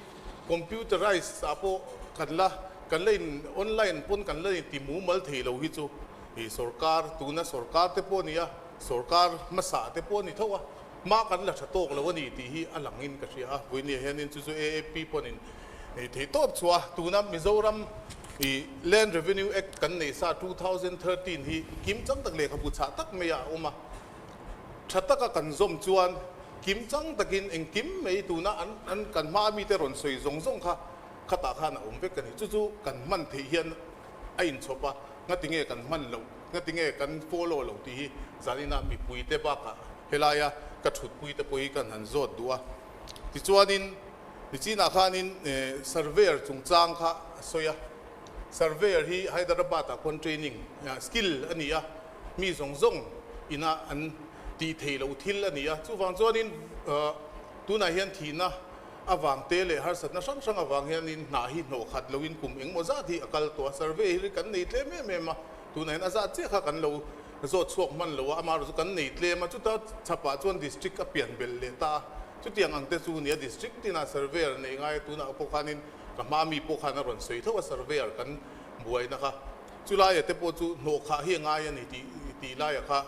Computerized ah pawh kan la kan la in online pawn kan la in ti mumal thei lo hi chu ih sorkar tuna sorkar te pawh a ni a, sorkar hmasa te pawh a ni tho a, hma kan la tha tawk lo a ni tih hi a lang in ka hria a, vawinia hianin chu chu AAP pawn in ih thei tawp chhuah a, tuna Mizoram ih Land Revenue Act kan nei sa 2013 hi kim chang tak lehkhabu chhah tak mai ah a awm a. Tha taka kan zawm chuan kim chang takin engkim mai tuna an an kan hma mite rawn sawi zawng zawng kha khatah khan a awm vek a ni. Chu chu kan hman theih hian a inchhawp a, ngati nge kan hman loh, ngati nge kan follow loh tih hi zanina mipuite bakah helaia ka thutpuite pawh hi kan han zawt duh a. Tichuanin nichinah khanin surveyor chungchang kha a sawi a, surveyor hi Hyderabad-ah khuan training skill a ni a, Mi zawng zawng ina an tih theih loh thil a ni a, chuvang chuanin tunah hian thihna avang te leh harsatna hrang hrang avang hianin hnah hi hnawh khat loin kum engmaw zat hi a kal tawh a, survey hi kan nei tlem em em a, tunah hian a zat chiah kha kan lo zawt chhuak hman lo a, amaherawh chu kan nei tlem a, chuta chhapah chuan district a pian belh leh ta a, chutiang ang te chu nia district tinah surveyor nei ngai a, tunah pawh khanin ka hma mi pawh khan a rawn sawi tho a surveyor kan buaina kha. Chu laia te pawh chu hnawhkhah hi a ngai a ni tih tih laia kha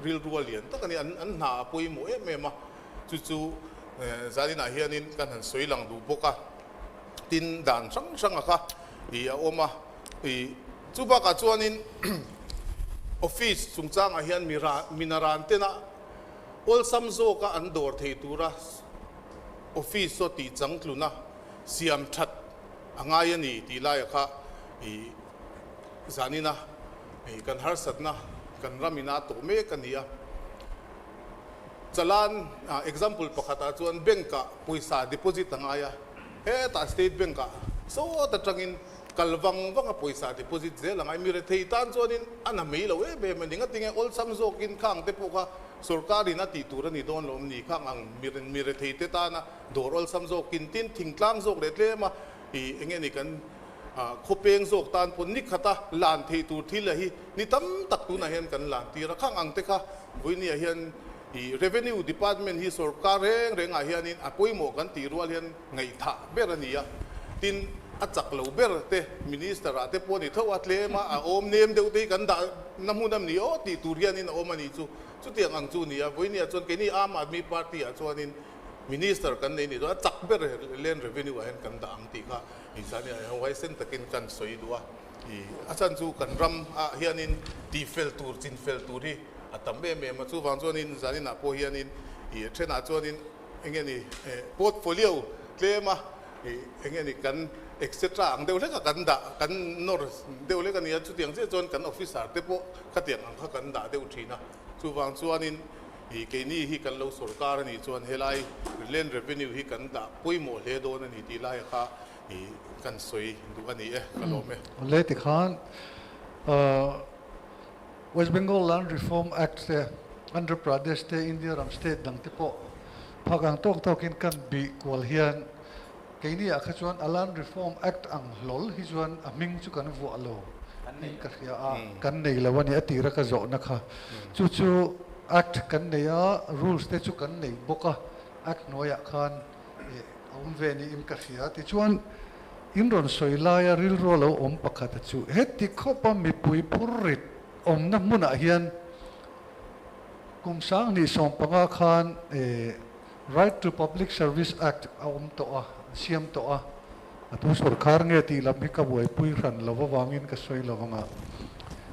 rilru a lian tak a ni. An an hna a pawimawh em em a, chu chu zaninah hianin kan han sawi lang duh bawk a. Tin, dan hrang hranga kha ih a awm a, ih chu bakah chuanin Office chungchangah hian mi mi naran tena awlsam zawka an dawr thei tura office saw tih changtluna siam that a ngai a ni tih laia kha i zanina i kan harsatna kan ram ina tawh mek a ni a. Chalan example pakhatah chuan bank ah pawisa deposit a ngai a, hetah state bank ah sawt atangin kal vang vang a pawisa deposit zel a ngai. Mi rethei tan chuanin a na mai lo em em a ni. Ngatinge awlsam zawkin khang te pawh kha sorkarin a tih tur a ni dawn lo awm ni? Khang ang mi rethei te tana dawr awlsam zawkin tin thingtlang zawk leh tlem a i enge ni kan khawpeng zawk tan pawh ni khata lan theih tur thil a hi ni tam tak tunah hian kan lan tir a. Khang ang te kha vawinia hian i Revenue Department hi sorkar reng rengah hianin a pawimawh kan tih rual hian ngaihthah ber a ni a. Tin, a chak lo ber te Minister ah te pawh a ni tho a, tlem a a awm nem deuh te hi kan dah na hmun a ni aw tih tur hianin a awm a ni chu. Chutiang ang chu a ni a. Vawinia chuan keini Aam Aadmi Party ah chuanin Minister kan nei ni chuan a chak ber Land Revenue ah hian kan dah ang tih kha Inzania hian huaisen takin kan sawi duh a. I a chhan chu kan ram ah hianin tihfel tur, chinfel tur hi a tam em em a. Chuvang chuanin zaninah pawh hianin i thenah chuanin eng nge ni portfolio tlem a i eng nge ni kan etc ang deuh hlek a kan dah kan nawr deuh hlek a ni a. Chutiang chiah chuan kan officer te pawh khatiang ang kha kan dah deuh thin a. Chuvang chuanin i keini hi kan lo sorkar a nih chuan helai Land Revenue hi kan dah pawimawh hle dawn a ni tih laia kha i kan sawi duh a ni e, ka lawm e. Awle tikhan West Bengal Land Reform Act te, Andhra Pradesh te, India ram state dang te pawh phak ang tawk tawkin kan bih kual hian keini ah kha chuan a Land Reform Act ang hlawl hi chuan a hming chu kan vuah lo in ka hria a, kan nei lo a ni a tira ka zawhna kha. Chu chu Act kan nei a, rules te chu kan nei bawk a, Act hnuaiah khan a awm ve niin ka hria. Tichuan, in rawn sawi laia rilru a lo awm pakhat a chu, heti khawpa mipui phur rit awmna hmunah hian kum 2015 khan Right to Public Service Act a awm tawh a, an siam tawh a, a tu sorkar nge tih lam hi ka buaipui hran lo avangin ka sawi lo anga.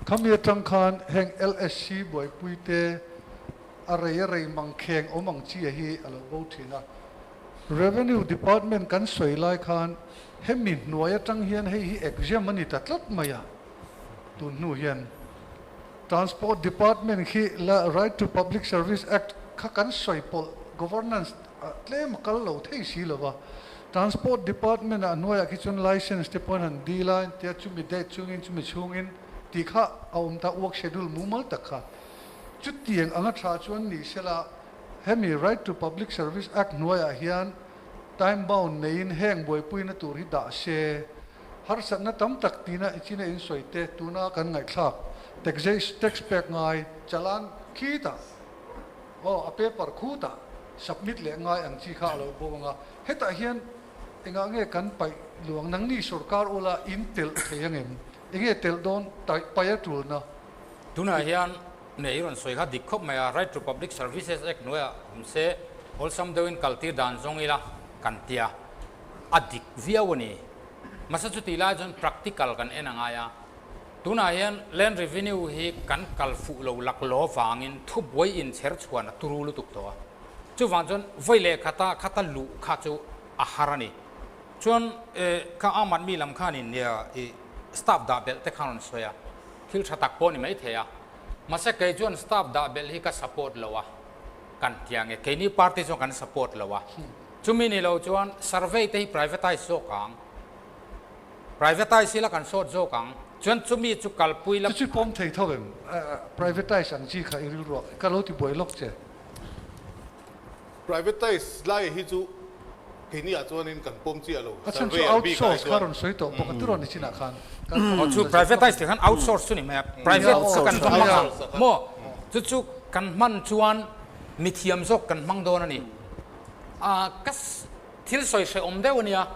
Khami atang khan heng LSC buaipui te a rei a rei mangkheng awm ang chi a hi a lo bo thin a. Revenue Department kan sawi lai khan hemi hnuai atang hian hei hi exam a ni ta tlat mai a, tun hnu hian Transport Department khi la Right to Public Service Act kha kan sawi pawlh governance ah tlem a kal lo thei si lo va, Transport Department ah hnuaiah khi chuan license te pawh an han dil a, entia chumi date chungin chumi chhungin tih kha a awm ta, work schedule mumal tak kha. Chutiang anga tha chuan ni sela Hemi Right to Public Service Act hnuaiah hian time bound neiin heng buaipuina tur hi dah se. Harsatna tam tak tina i china in sawi te tuna kan ngaihthlak taxation tax pek ngai chalan khitah aw a paper khutah submit leh ngai ang chi kha a lo bo anga hetah hian engah nge kan paih luang nangni sorkar ula in telh thei angem enge telh dawn paih a tulna. Tunah hian Nei i rawn sawi kha dik khawp mai a, Right to Public Services Act hnuaiah awm se awlsam deuhin kaltir dan zawng ila kan tia, a dik viau a ni. Mahse chutih lai chuan practical kan en a ngai a, tunah hian Land Revenue hi kan kal fuh lo lak lo avangin thubuai inchher chhuan a turu lutuk tawh a, chuvang chuan vawi leh khata khata luh kha chu a har a ni. Chuan kha Aam Aadmi lam khanin nia i staff dah belh te khan rawn sawi a. Thil tha tak pawh ni mai thei a, mahse kei chuan staff dah belh hi ka support lo a, kan ti ang e, keini party chuan kan support lo a, chumi ni lo chuan survey te hi privatize zawk ang, privatize ila kan sawt zawk ang, chuan chumi chu kalpui la. Chu chu pawm thei tho em? Privatize ang chi kha i rilruah ka lo ti buai lawk che. Privatize lai hi chu keini ah chuanin kan pawm chiah lo. A chhan chu outsource kha rawn sawi tawh bawk a tirawn ni chinah khan. Aw chu privatize tih khan outsource chu ni mai a, private kha kan va hmang a maw, chu chu kan hman chuan mithiam zawk kan hmang dawn a ni. A ka thil sawi hrehawm deuh a nia,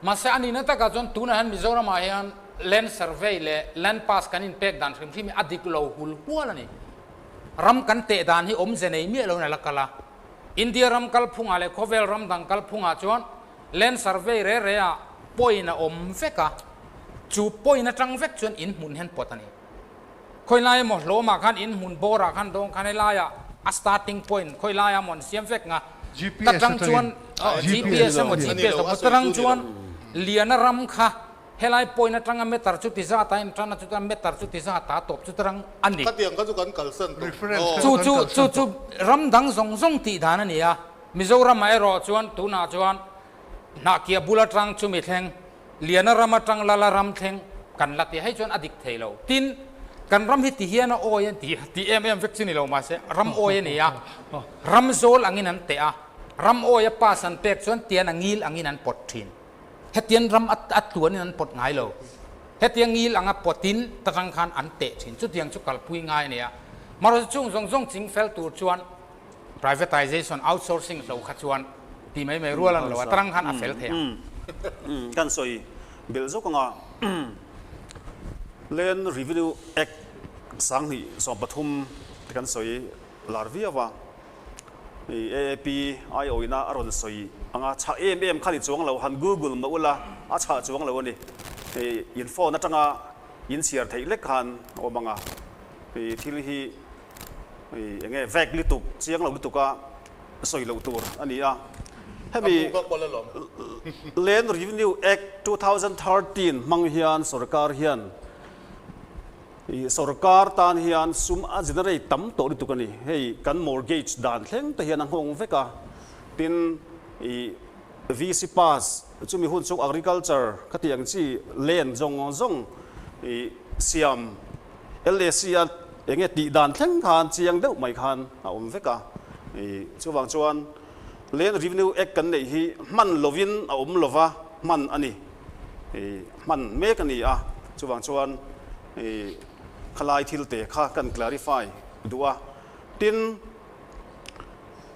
mahse a nihna takah chuan tunah hian Mizoram ah hian land survey leh land pass kan inpek dan hrim hrim hi a dik lo hul hual a ni. Ram kan teh dan hi awmze nei miah loin a la kal a. India ram kalphungah leh khawvel ram dang kalphungah chuan land survey re re ah point a awm vek a, chu point atang vek chuan in hmun hian pawt a ni. Khawilai emaw hlawmah khan in hmun bawrah khan dawng khan helaiah a starting point khawilaiah maw an siam vek nga. Ta tang chuan GPS emaw GPS emaw ta tang chuan Liana ram kha helai point atanga meter chuti zat a intan a chuta meter chuti zat a tawp chuta rang a ni. Khatiang kha chu kan kalsan tawh. Chu chu chu chu ram dang zawng zawng tih dan a ni a. Mizoramah erawh chuan tunah chuan Hnahkiah bul atang chumi thleng, Liana ram atang Lala ram thleng kan la ti hei chuan a dik thei lo. Tin, kan ram hi ti hian a awi a ti ti em em vek chu ni lo mahse ram awi a ni a, ram zawl angin an teh a, ram awi a pass an pek chuan tian a ngil angin an pawt thin. Hetiang ram a tluanin an pawt ngai lo. Hetiang ngil anga pawtin ta tang khan an teh thin. Chutiang chu kalpui ngai a ni a. Marawhchu chung zawng zawng ching fel tur chuan Privatization, outsourcing hlo kha chuan ti mai mai rual an lo a, tarang khan a fel thei ang. Kan sawi belh zawk anga Land Revenue Act 2013 te kan sawi lar viau a, AAP aiawina a rawn sawi anga chhah em em kha ni chuang lo, han google mah ula a chhah chuang lo a ni. In phone atanga in chhiar theih lek khan a awm anga thil hi Eng nge vek lutuk, chiang lo lutuk a sawi loh tur a ni a. Hemi Land Revenue Act 2013 hmang hian sorkar hian sorkar tan hian sum a generate tam tawh lutuk a ni. Hei kan mortgage dan thleng te hian a nghawng vek a. Tin, VC pass chumi hun chu agriculture khatiang chi land zawng zawng siam LAC a eng nge tih dan thleng khan chiang deuh mai khan a awm vek a, chuvang chuan Land Revenue Act kan neih hi hman lovin a awm lova hman a ni, hman mek a ni a, chuvang chuan khalai thil te kha kan clarify duh a, tin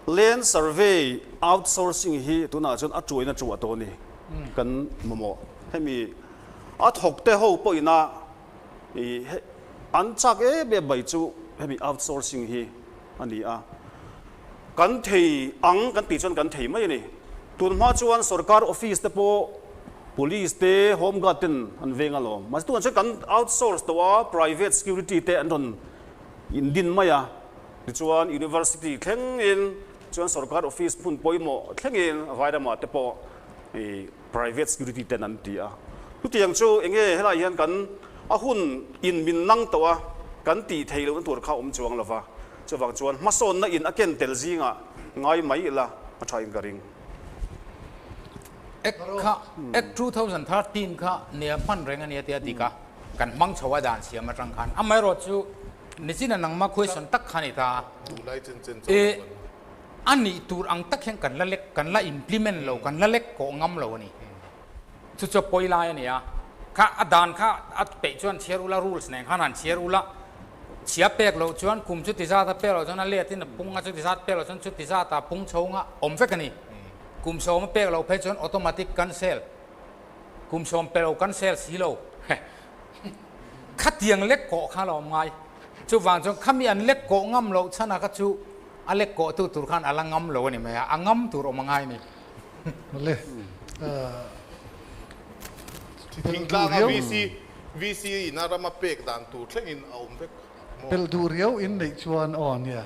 Land Survey outsourcing hi tunah chuan a tuaina tuah tawh a ni kan mamawh, hemi a thawk te ho pawhin a. An chak em em mai chu hemi outsourcing hi a ni a, kan thei ang kan tih chuan kan thei mai a ni. Tun hma chuan sorkar office te pawh police te home guard ten an veng alawm, mahse tunah chuan kan outsource tawh a, private security te an rawn indin mai a, tichuan university thlengin chuan sorkar office hmun pawimawh thlengin vairamah te pawh Private security ten an ti a. Chutiang chu eng nge helai hian kan a hun in min nang tawh a, kan tih theih lohna tur kha awm chuang lova. Chuvang chuan hmasawnna in a ken tel zingah ngai mai ila a tha in ka ring. Act kha Act 2013 kha nia hman reng a nia tia dik a, kan hmang chho a dan siam atang khan. Amaherawhchu nichin a nangma question tak kha a ni ta a. Duhlai chen chen chauh lo kan. A nih tur ang tak hian kan la lek, kan la implement lo, kan la lek kawh ngam lo a ni. Chu chu a pawi lai a ni a. Kha a dan kha a peih chuan chhiar ula, rules nen khan han chhiar ula, chhia pek loh chuan kum chuti zat a pek loh chuan a let in a pung a, chuti zat pek loh chuan chuti zat a pung chho nga awm vek a ni. Kum sawm a pek loh phei chuan automatic cancel, kum sawm pe lo cancel si lo. Khatiang lek kawh kha la awm ngai. Chuvang chuan khami an lek kawh ngam loh chhan a kha chu a lek kawh tu tur khan a la ngam lo a ni mai a, a ngam tur awm a ngai ni. Le Thingtlang a VC VC in a rama pek dan tur thleng in a awm vek maw? Belh duh riau in neih chuan aw nia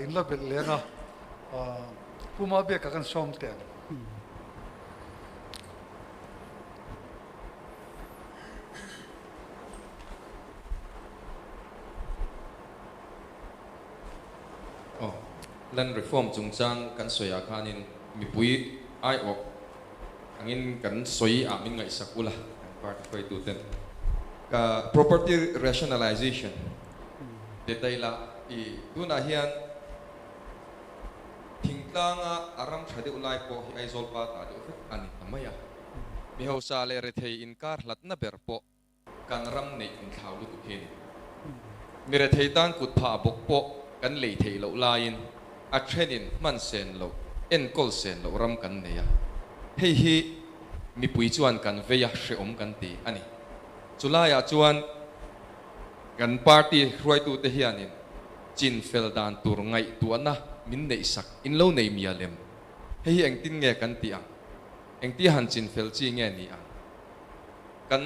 in la belh leng a, Pu Mabiaka kan sawm teh ang. Aw, Land Reform chungchang kan sawi ah khanin mipui aiawh angin kan sawi ah min ngaihsak ula kan party hruaitu ten ka property rationalization detail ah i tunah hian thingtlanga a ram tha deuh lai pawh hi Aizawl pa ta deuh vek a ni ta mai a, mi hausa leh rethei inkar hlatna ber pawh Kan ram neih inthlau lutuk hi a ni. Mi rethei tan kut phah bawk pawh kan lei theih loh laiin a thenin hman sen loh, enkawl sen loh ram kan nei a. Hei hi mipui chuan kan vei a, hreawm kan ti a ni. Chulaiah chuan kan party hruaitute hianin chin fel dan tur ngaihtuahna min neihsak in lo nei mial em? Hei hi engtin nge kan tih ang? Engtia han chin fel chi nge ni ang? Kan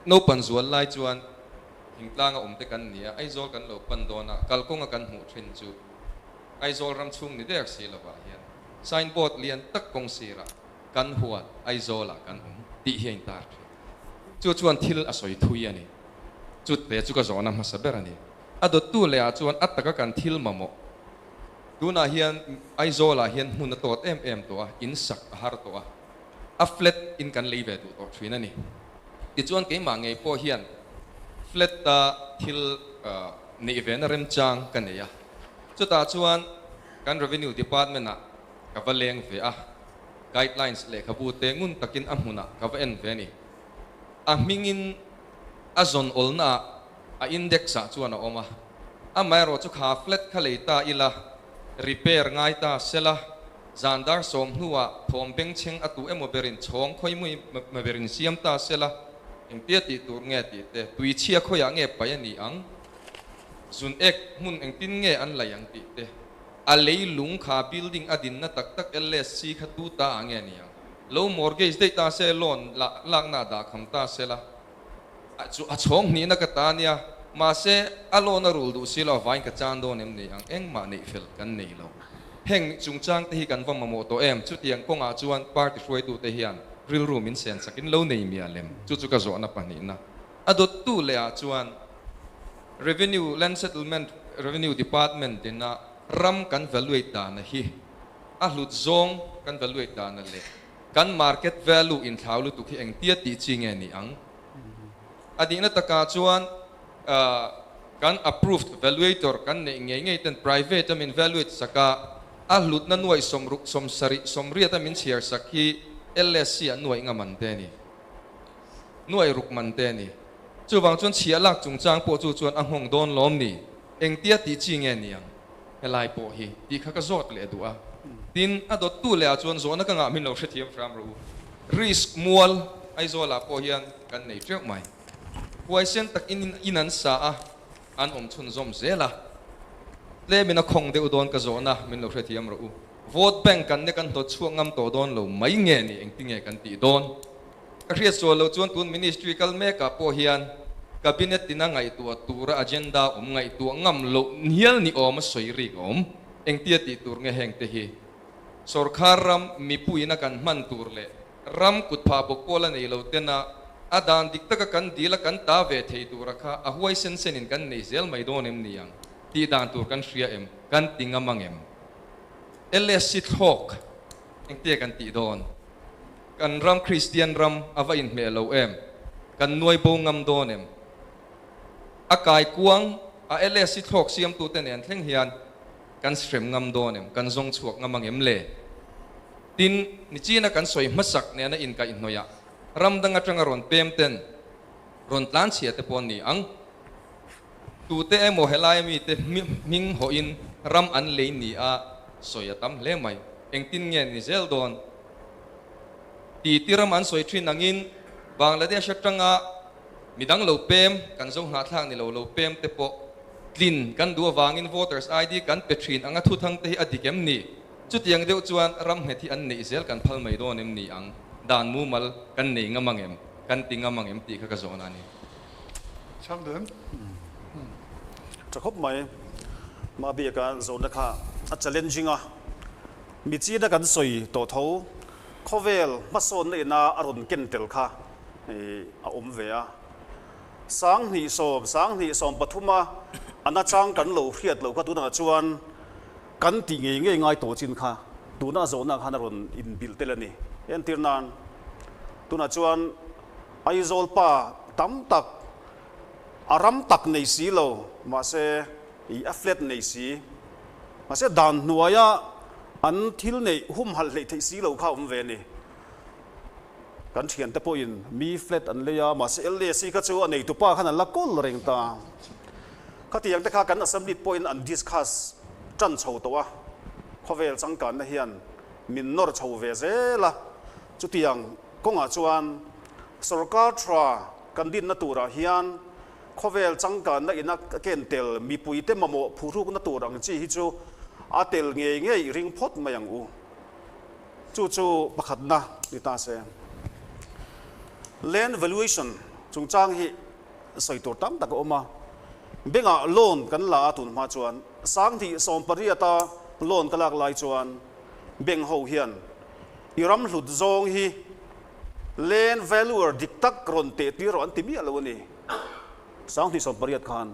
naupan zual lai chuan Thingtlanga awm te kan ni a, Aizawl kan lo pan dawn a, kalkawnga kan hmuh thin chu Aizawl ram chhung ni der si lovah hian signboard lian tak kawng sirah kan huan Aizawlah kan awm tih hi a intar thin. Chu chuan thil a sawi thui a ni. Chute chu ka zawhna hmasa ber a ni. A dawttu lehah chuan a taka kan thil mamawh. Tunah hian Aizawlah hian hmun a tawt em em tawh a, in sak a har tawh a, a flat in kan lei ve duh tawh thin a ni. Tichuan keimah ngei pawh hian flat a thil neih ve na remchang ka nei a, chutah chuan kan Revenue Department ah ka va leng ve a, guidelines lehkhabu te ngun takin a hmunah ka va en ve a ni. A hmingin a zawn awlna ah a index ah chuan a awm a, amaherawh chu kha flat kha lei ta ila, repair ngai ta sela, zan dar 10 hnuah thawm bengchheng a tu emaw berin chhawng khawimui berin siam ta sela, engtia tih tur nge tih te, tuichhia khawiah nge paih a ni ang, zun ek hmun engtin nge an laih ang tih te, a leilung kha building a dinna tak tak LSC kha tu ta ah nge ni ang, lo mortgage daih ta se, loan lakna a dahkham ta sela. A chu a chhawng hnihna ka ta nia, mahse a loan a rul duh si lo avain ka chan dawn em ni ang, engmah neih fel kan nei lo. Heng chungchang te hi kan va mamawh tawh em? Chutiang kawngah chuan party hruaitute hian rilru min sen sakin lo nei mial em? Chu chu ka zawhna pahnihna. A dawttu leh ah chuan Revenue, Land Settlement Revenue Department ina ram kan valuate dana hi a hlut zawng kan valuate dana leh Kan market value inthlau lutuk hi engtia tih chi nge ni ang? A dihna takah chuan kan approved valuator kan neih ngei ngei ten private a min valuate sak a, a hlutna nuaih sawmruk sawmsarih sawmriat a min chhiar sak hi LSC ah nuaih nga man te a ni. Nuaih ruk man te a ni. Chuvang chuan chhiah lak chungchang pawh chu chuan a nghawng dawn lawm ni? Engtia tih chi nge ni ang? Helai pawh hi tih kha ka zawt leh duh a. Tin, a dawttu leh ah chuan zawhna ka ngah min lo hrethiam hram rawh u. Risk mual Aizawl ah pawh hian kan nei teuh mai. Huaisen tak in in an sa a, an awm chhunzawm zel a. Tlemin a khawng deuh dawn ka zawhna min lo hrethiam rawh u. Vote bank kan ne kan hlawt chhuak ngam tawh dawn lo mai nge ni engtinge kan tih dawn? Ka hriat sual loh chuan tun ministry kal mekah pawh hian Cabinet tina ngaihtuah tura agenda awm ngaihtuah ngam loh nial ni awm a sawi rik a awm. Engtia tih tur nge heng te hi? Sorkar ram mipuiin a kan hman tur leh ram kut phah bawk pawl a nei lo tena a dan dik taka kan dil a kan ta ve thei tura kha a huai sen senin kan nei zel mai dawn em ni ang tih dan tur kan hria em? Kan ti ngam ang em? LSC thlawk engtia kan tih dawn? Kan ram Kristian ram a va inhmeh lo em? Kan nuai bo ngam dawn em? A kai kuang a LSC thlawk siamtute nen thleng hian kan hrem ngam dawn em? Kan zawng chhuak ngam ang em le? Tin, nichina kan sawi hmasak nena inkaihhnawih ah ram dang atanga rawn pem ten rawn tlanchhia te pawh an ni ang. Tute emaw helai mite hming hawhin ram an lei ni a sawi a tam hle mai. Engtin nge ni zel dawn? Ti ti ram an sawi thin angin Bangladesh atanga midang lo pem, kan zo hnahthlak ni lo lo pem te pawh tlin kan duh avangin voters ID kan pe thin anga thuthang te hi a dik em ni? Chutiang deuh chuan ram nghet hi an neih zel kan phal mai dawn em ni ang? Dan mumal kan nei ngam ang em? Kan ti ngam ang em tih kha ka zawhna a ni. Chhang duh em? Tha khawp mai. Mabiaka zawhna kha a challenging a. Mi china kan sawi tawh tho, khawvel hmasawnna ina a rawn ken tel kha a awm ve a. 2010, 2013 a a nachang kan lo hriat loh kha tunah chuan kan tih ngei ngei ngai tawh chin kha tuna zawhna khan a rawn inbilh tel a ni. Entir nan, tunah chuan Aizawl pa tam tak a ram tak nei si lo, mahse a flat nei si. Mahse dan hnuaia an thil neih humhalh hleih theih si lo kha a awm ve a ni. Kan thiante pawhin mi flat an lei a, mahse LAC kha chu a neitupa khan an la kawl reng ta. Khatiang te kha kan assembly pawhin an discuss tan chho tawh a, khawvel changkanna hian min nawr chho ve zel a, chutiang kawngah chuan sorkar tha kan dinna turah hian Khawvel changkanna ina ken tel mipuite mamawh phuhrukna tur ang chi hi chu a tel ngei ngei i ring phawt mai ang u. Chu chu pakhatna ni ta se. Land valuation chungchang hi sawi tur tam tak a awm a. Bank ah loan kan la a tun hma chuan 2008 a loan ka lak lai chuan bank ho hian i ram hlut zawng hi land valuer dik tak rawn teh tir rawh an ti miah lo a ni. 2018 khan.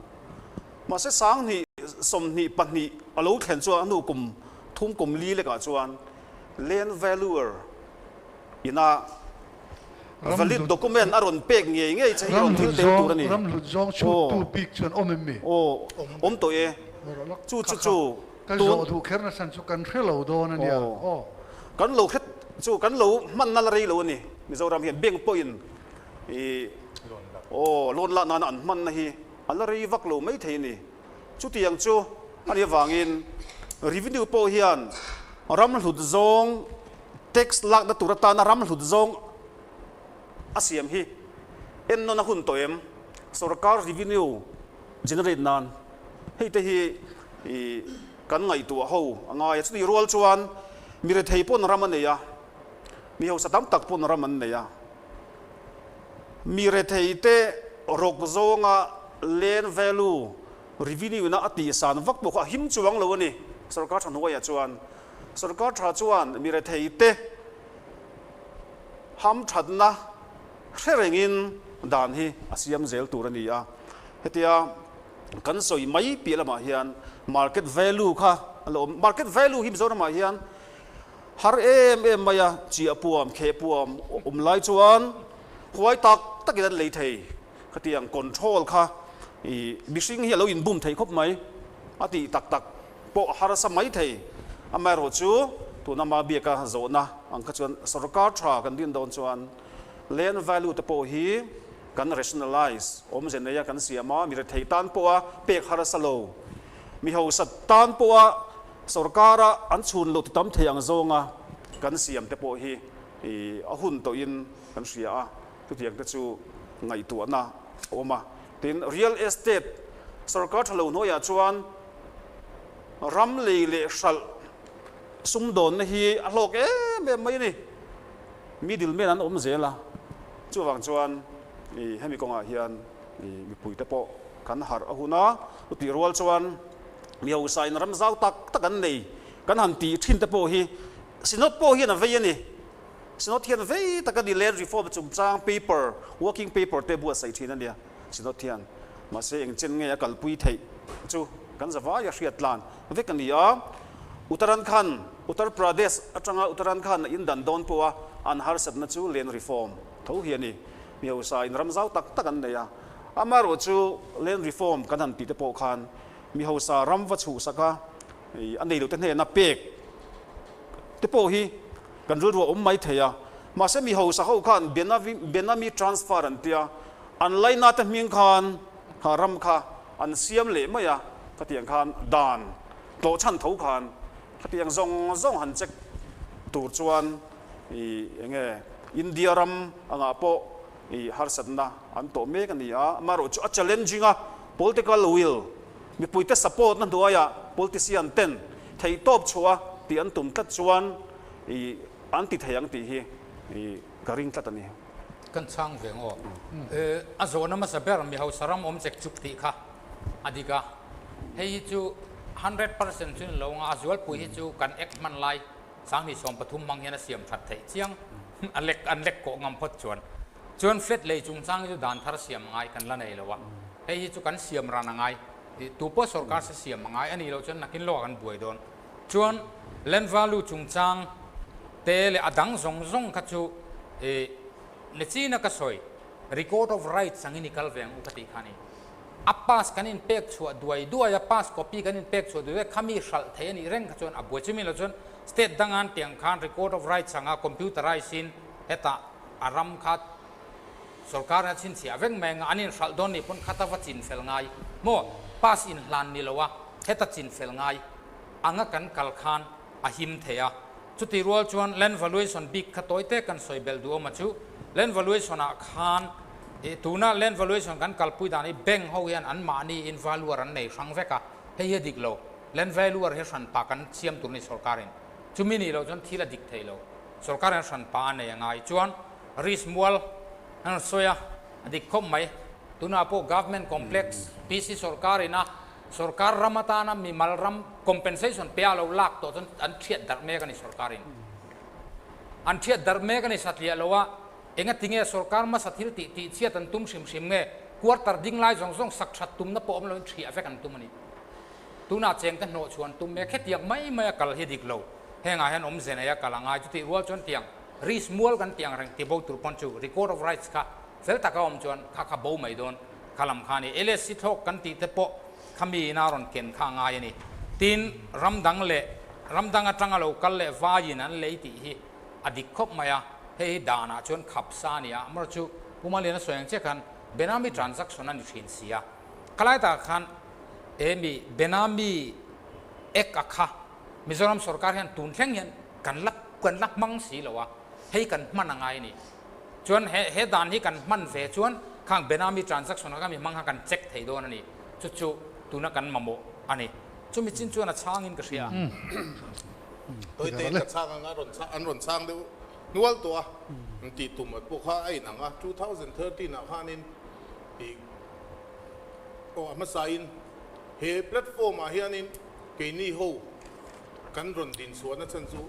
Mahse 2022 a lo thlen chuan a hnu kum thum kum li lekah chuan land valuer ina valid document a rawn pek ngei ngei che hi rawn thil tel tur a ni. Ram hlut zawng chhuttu bik chuan awm em mi? Aw, awm tawh e. Chu chu chu Ka zawh duh kher na chhan chu kan hre lo dawn a nia. Aw. Kan lo hre chu kan lo hmanna la rei lo a ni. Mizoram hian bank pawhin i aw loan lak nana an hmanna hi a la rei vak lo mai thei a ni. Chutiang chu a nih avangin revenue pawh hian ram hlut zawng tax lakna tur atana ram hlut zawng a siam hi ennawn a hun tawh em? Sorkar revenue generate nan hei te hi kan ngaihtuah ho a ngai a. Chutih rual chuan mi rethei pawn ram a nei a, mi hausa tam tak pawn ram an nei a. Mi rethei te rawk zawnga land value revenue na a tihsan vak pawh kha a him chuang lo a ni. Sorkar tha hnuaiah chuan sorkar tha chuan mi rethei te hamthatna hre rengin dan hi a siam zel tur a ni a. Hetia kan sawi mai piah lamah hian market value kha a lo awm. Market value hi Mizoramah hian Har em em mai a, chiah puam, kheh puam awm lai chuan huai tak takin an lei thei. Khatiang control kha i mihring hi a lo inbum thei khawp mai a tih tak tak pawh a harsa mai thei. Amaherawhchu tuna ma biaka zawhna ang kha chuan sorkar tha kan din dawn chuan land value te pawh hi kan rationalize awmze neia kan siam a, mi rethei tan pawha pek harsa lo, mi hausa tan pawha Sorkara an chhun loh ti tam thei ang zawnga kan siam te pawh hi a hun tawhin kan hria a, chutiang te chu ngaihtuahna a awm a. Tin, real estate sorkar tha lo hnuaiah chuan ram lei leh hralh sumdawnna hi a hlawk em em mai a ni. Middle man an awm zel a, chuvang chuan hemi kawngah hian mipuite pawh kan harh a hun a, chutih rual chuan Mi hausa in ram zau tak tak an nei kan han tih thin te pawh hi Synod pawh hian a vei a ni. Synod hian vei tak a ni Land Reform chungchang paper, working paper te buatsaih thin a nia Synod hian. Mahse engchen nge a kalpui theih chu kan zavai a hriat tlan vek a ni a. Uttarankhand, Uttar Pradesh atanga Uttarankhand a indan dawn pawha an harsatna chu Land Reform tho hi a ni. Mi hausa in ram zau tak tak an nei a. Amaherawhchu Land Reform kan han tih te pawh khan Mi hausa ram va chhuhsak a, a nei lote hnena pek te pawh hi kan rilru a awm mai thei a. Mahse mi hausa ho khan Benami transfer an tia, an laina te hming khan kha ram kha an siam leh mai a, khatiang khan dan tlawh chhan tho khan khatiang zawng zawng han check tur chuan eng nge India ram angah pawh I harsatna an tawh mek a ni a, amaherawhchu a challenging a, political will, mipuite support na hnuaiah politician ten theihtawp chhuah a tih an tum tlat chuan i an ti thei ang tih hi i ka ring tlat a ni. Kan chhang ve ngaw. A zawhna hmasa ber mi hausa ram awm chek chuk tih kha a dik a, hei hi chu 100% chu ni lo anga a zualpui hi chu kan ek hman lai 2013 hmang hian a siam that theih chiang a lek an lek kawh ngam phawt chuan chuan flat lei chungchang hi chu dan thar siam a ngai kan la nei lo a, hei hi chu kan siam ran a ngai tu pawh sorkar se siam a ngai a nih loh chuan nakin lawkah kan buai dawn chuan land value chungchang te leh a dang zawng zawng kha chu ih Nechina ka sawi record of rights angin i kal ve ang u ka tih kha a ni. A pass kan in pek chhuah duai duai a, pass copy kan in pek chhuah duai duai a, khami hralh thei a nih reng kha chuan a buai chumi lo chuan state dangan tiang khan record of rights anga computerize in hetah a ram kha sorkar in a chhinchhiah vek mai anga an in hralh dawn nih pawn khata va chin fel ngai maw pass in hlan ni lo a heta chin fel ngai anga kan kal khan a him thei a chuti rual chuan land valuation bik kha tawi te kan sawi belh duh awm a chu land valuation ah khan Ih tuna land valuation kan kalpui dan hi bank ho hian an mahni in valuer an nei hrang vek a, hei hi a dik lo. Land valuer hi hranpa kan siam tur a ni sorkarin. Chumi nih loh chuan thil a dik thei lo. Sorkar hian hranpa a nei a ngai. Chuan risk mual an rawn sawi a, a dik khawp mai. Tunah pawh Government Complex, PC sorkar ina sorkar ram atana mimal ram compensation pe a lo lak tawh chuan an thiat darh mek a ni sorkar in. An thiat darh mek a ni satliah lo a, engatinge sorkar hmasa thil tih tih chhiat an tum hrim hrim nge quarter ding lai zawng zawng sak that tumna pawh awm loin thiah vek an tum a ni. Tunah chengte hnawh chhuan tum mek hetiang mai mai a kal hi dik lo. Hengah hian awmze nei a kal a ngai chutih rual chuan tiang risk mual kan tiang reng ti bo tur pawn chu record of rights kha Fel taka awm chuan kha kha bo mai dawn kha lam kha a ni. LSC thlawk kan tih te pawh kha mi ina rawn ken kha a ngai a ni. Tin, ram dang leh ram dang atanga lo kal leh vaiin an lei tih hi a dik khawp mai a, hei hi danah chuan khap sa a ni a, amaherawhchu chu Pu Maliana sawi ang chiah khan Benami transaction a ni thin si a. Khalai takah khan he mi Benami Act a kha Mizoram sorkar hian tun thleng hian kan la kan la hmang si lo a, hei kan hman a ngai a ni. Chuan he he dan hi kan hman ve chuan khang Benami transaction kha mi hmang kha kan check thei dawn a ni. Chu chu tuna kan mamawh a ni. Chumi chin chuan a chhangin ka hria. Tawite ka chhang anga rawn chhang an rawn chhang deuh hnual tawh a, an tih tum at pawh kha a inang a, 2013 ah khanin ih aw a hmasain he platform ah hianin keini ho Kan rawn din chhuahna chhan chu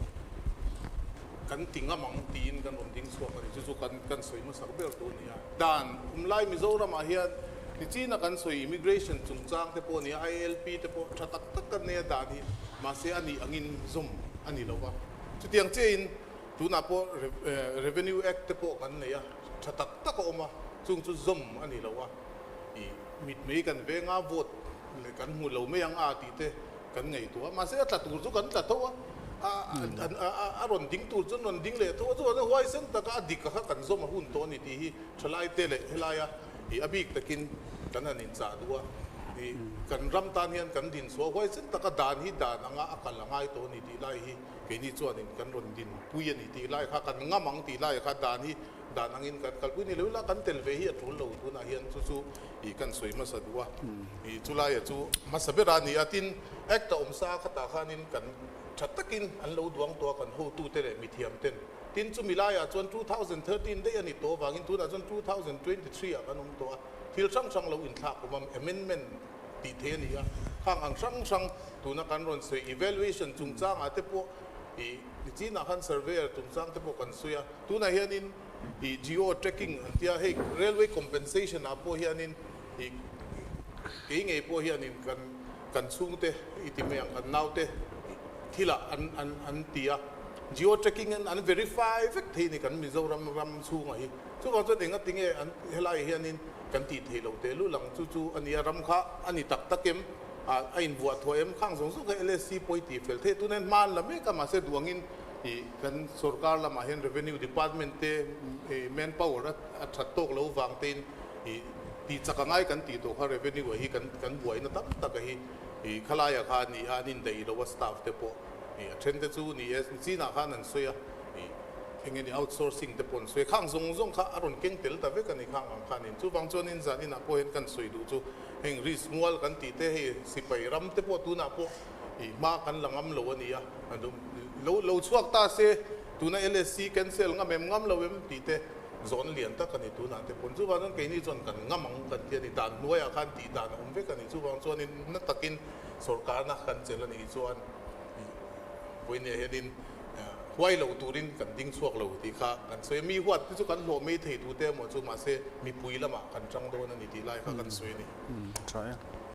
kan ti ngam ang tiin kan rawn ding chhuak a ni. Chu chu kan kan sawi hmasak ber tur a ni a. Dan kum lai Mizoramah hian nichina kan sawi immigration chungchang te pawh a ni a, ILP te pawh tha tak tak kan nei a dan hi mahse a nih angin zawm a ni lo va. Chutiang chiahin tunah pawh Revenue Act te pawh kan nei a, tha tak tak a awm a, chung chu zawm a ni lo a. Ih mitmei kan venga vote leh kan hmu lo mai ang a tih te Kan ngaihtuah a, mahse a tla tur chu kan tla tho a, a rawn ding tur chu an rawn ding leh tho a, chuan huaisen taka a dik kha kan zawm a hun tawh a ni tih hi thalaite leh helaia ih a bik takin kan han inchah duh a, ih kan ram tan hian kan din chhuah huaisen taka dan hi dan anga a kal a ngai tawh a ni tih lai hi keini chuanin kan rawn din pui a ni tih lai kha kan ngam ang tih lai kha dan hi dan angin kan kalpui ni lo ila kan tel ve hi a tul lo tunah hian chu chu ih kan sawi hmasa duh a, ih chulaia chu hmasa ber a ni a, tin Act a awm sa khatah khanin kan tha takin an lo duang tawh a kan hotute leh mithiam ten, tin chumi laiah chuan 2013 daih a ni tawh avangin tunah chuan 2023 ah kan awm tawh a, thil hrang hrang lo inthlak awm a, amendment tih theih a ni a, khang ang hrang hrang tuna kan rawn sawi evaluation chungchangah te pawh ih nichinah khan surveyor chungchang te pawh kan sawi a, tunah hianin Ih geo tracking an tia hei railway compensation ah pawh hianin ih kei ngei pawh hianin kan kan chhungte i ti mai ang kan naute thilah an an an ti a geo tracking in an verify vek thei ni kan Mizoram ram chhungah hi chuvang chuan enga tinge an helai hianin kan tih theih loh teh lul ang chu chu a nia ram kha a ni tak tak em ah a invuah thuah em khang zawng zawng kha LSC pawh i tih fel theih tuna hma an la mek a mahse duangin Ih kan sorkar lamah hian revenue department te ih manpower a that tawk lo vang tein ih tih chak a ngai kan tih tawh kha revenue ah hi kan kan buaina tam tak a hi ih khalaiah khan ih an indaih lo a staff te pawh ih a then te chu ni e chinah khan an sawi a ih eng nge ni outsourcing te pawh an sawi a khang zawng zawng kha a rawn keng tel ta vek a ni khang ang khanin chuvang chuanin zan inah pawh hian kan sawi duh chu heng risk mual kan tih te hei sipai ram te pawh tunah pawh Ih hma kan la ngam lo a nia, lo lo chhuak ta se tuna LSC cancel ngam em ngam lo em tih te zawn lian tak a ni tunah te pawn. Chuvang chuan keini chuan kan ngam ang kan ti a ni, dan hnuaiah khan tih dan a awm vek a ni. Chuvang chuanin na takin sorkarna kan chelh a nih chuan ih vawinia hianin huai lo turin kan ding chhuak lo tih kha kan sawi a. Mi huat te chu kan hlawh mai thei tute emaw chu mahse mipui lamah kan tang dawn a ni tih lai kha kan sawi a ni. Tha e.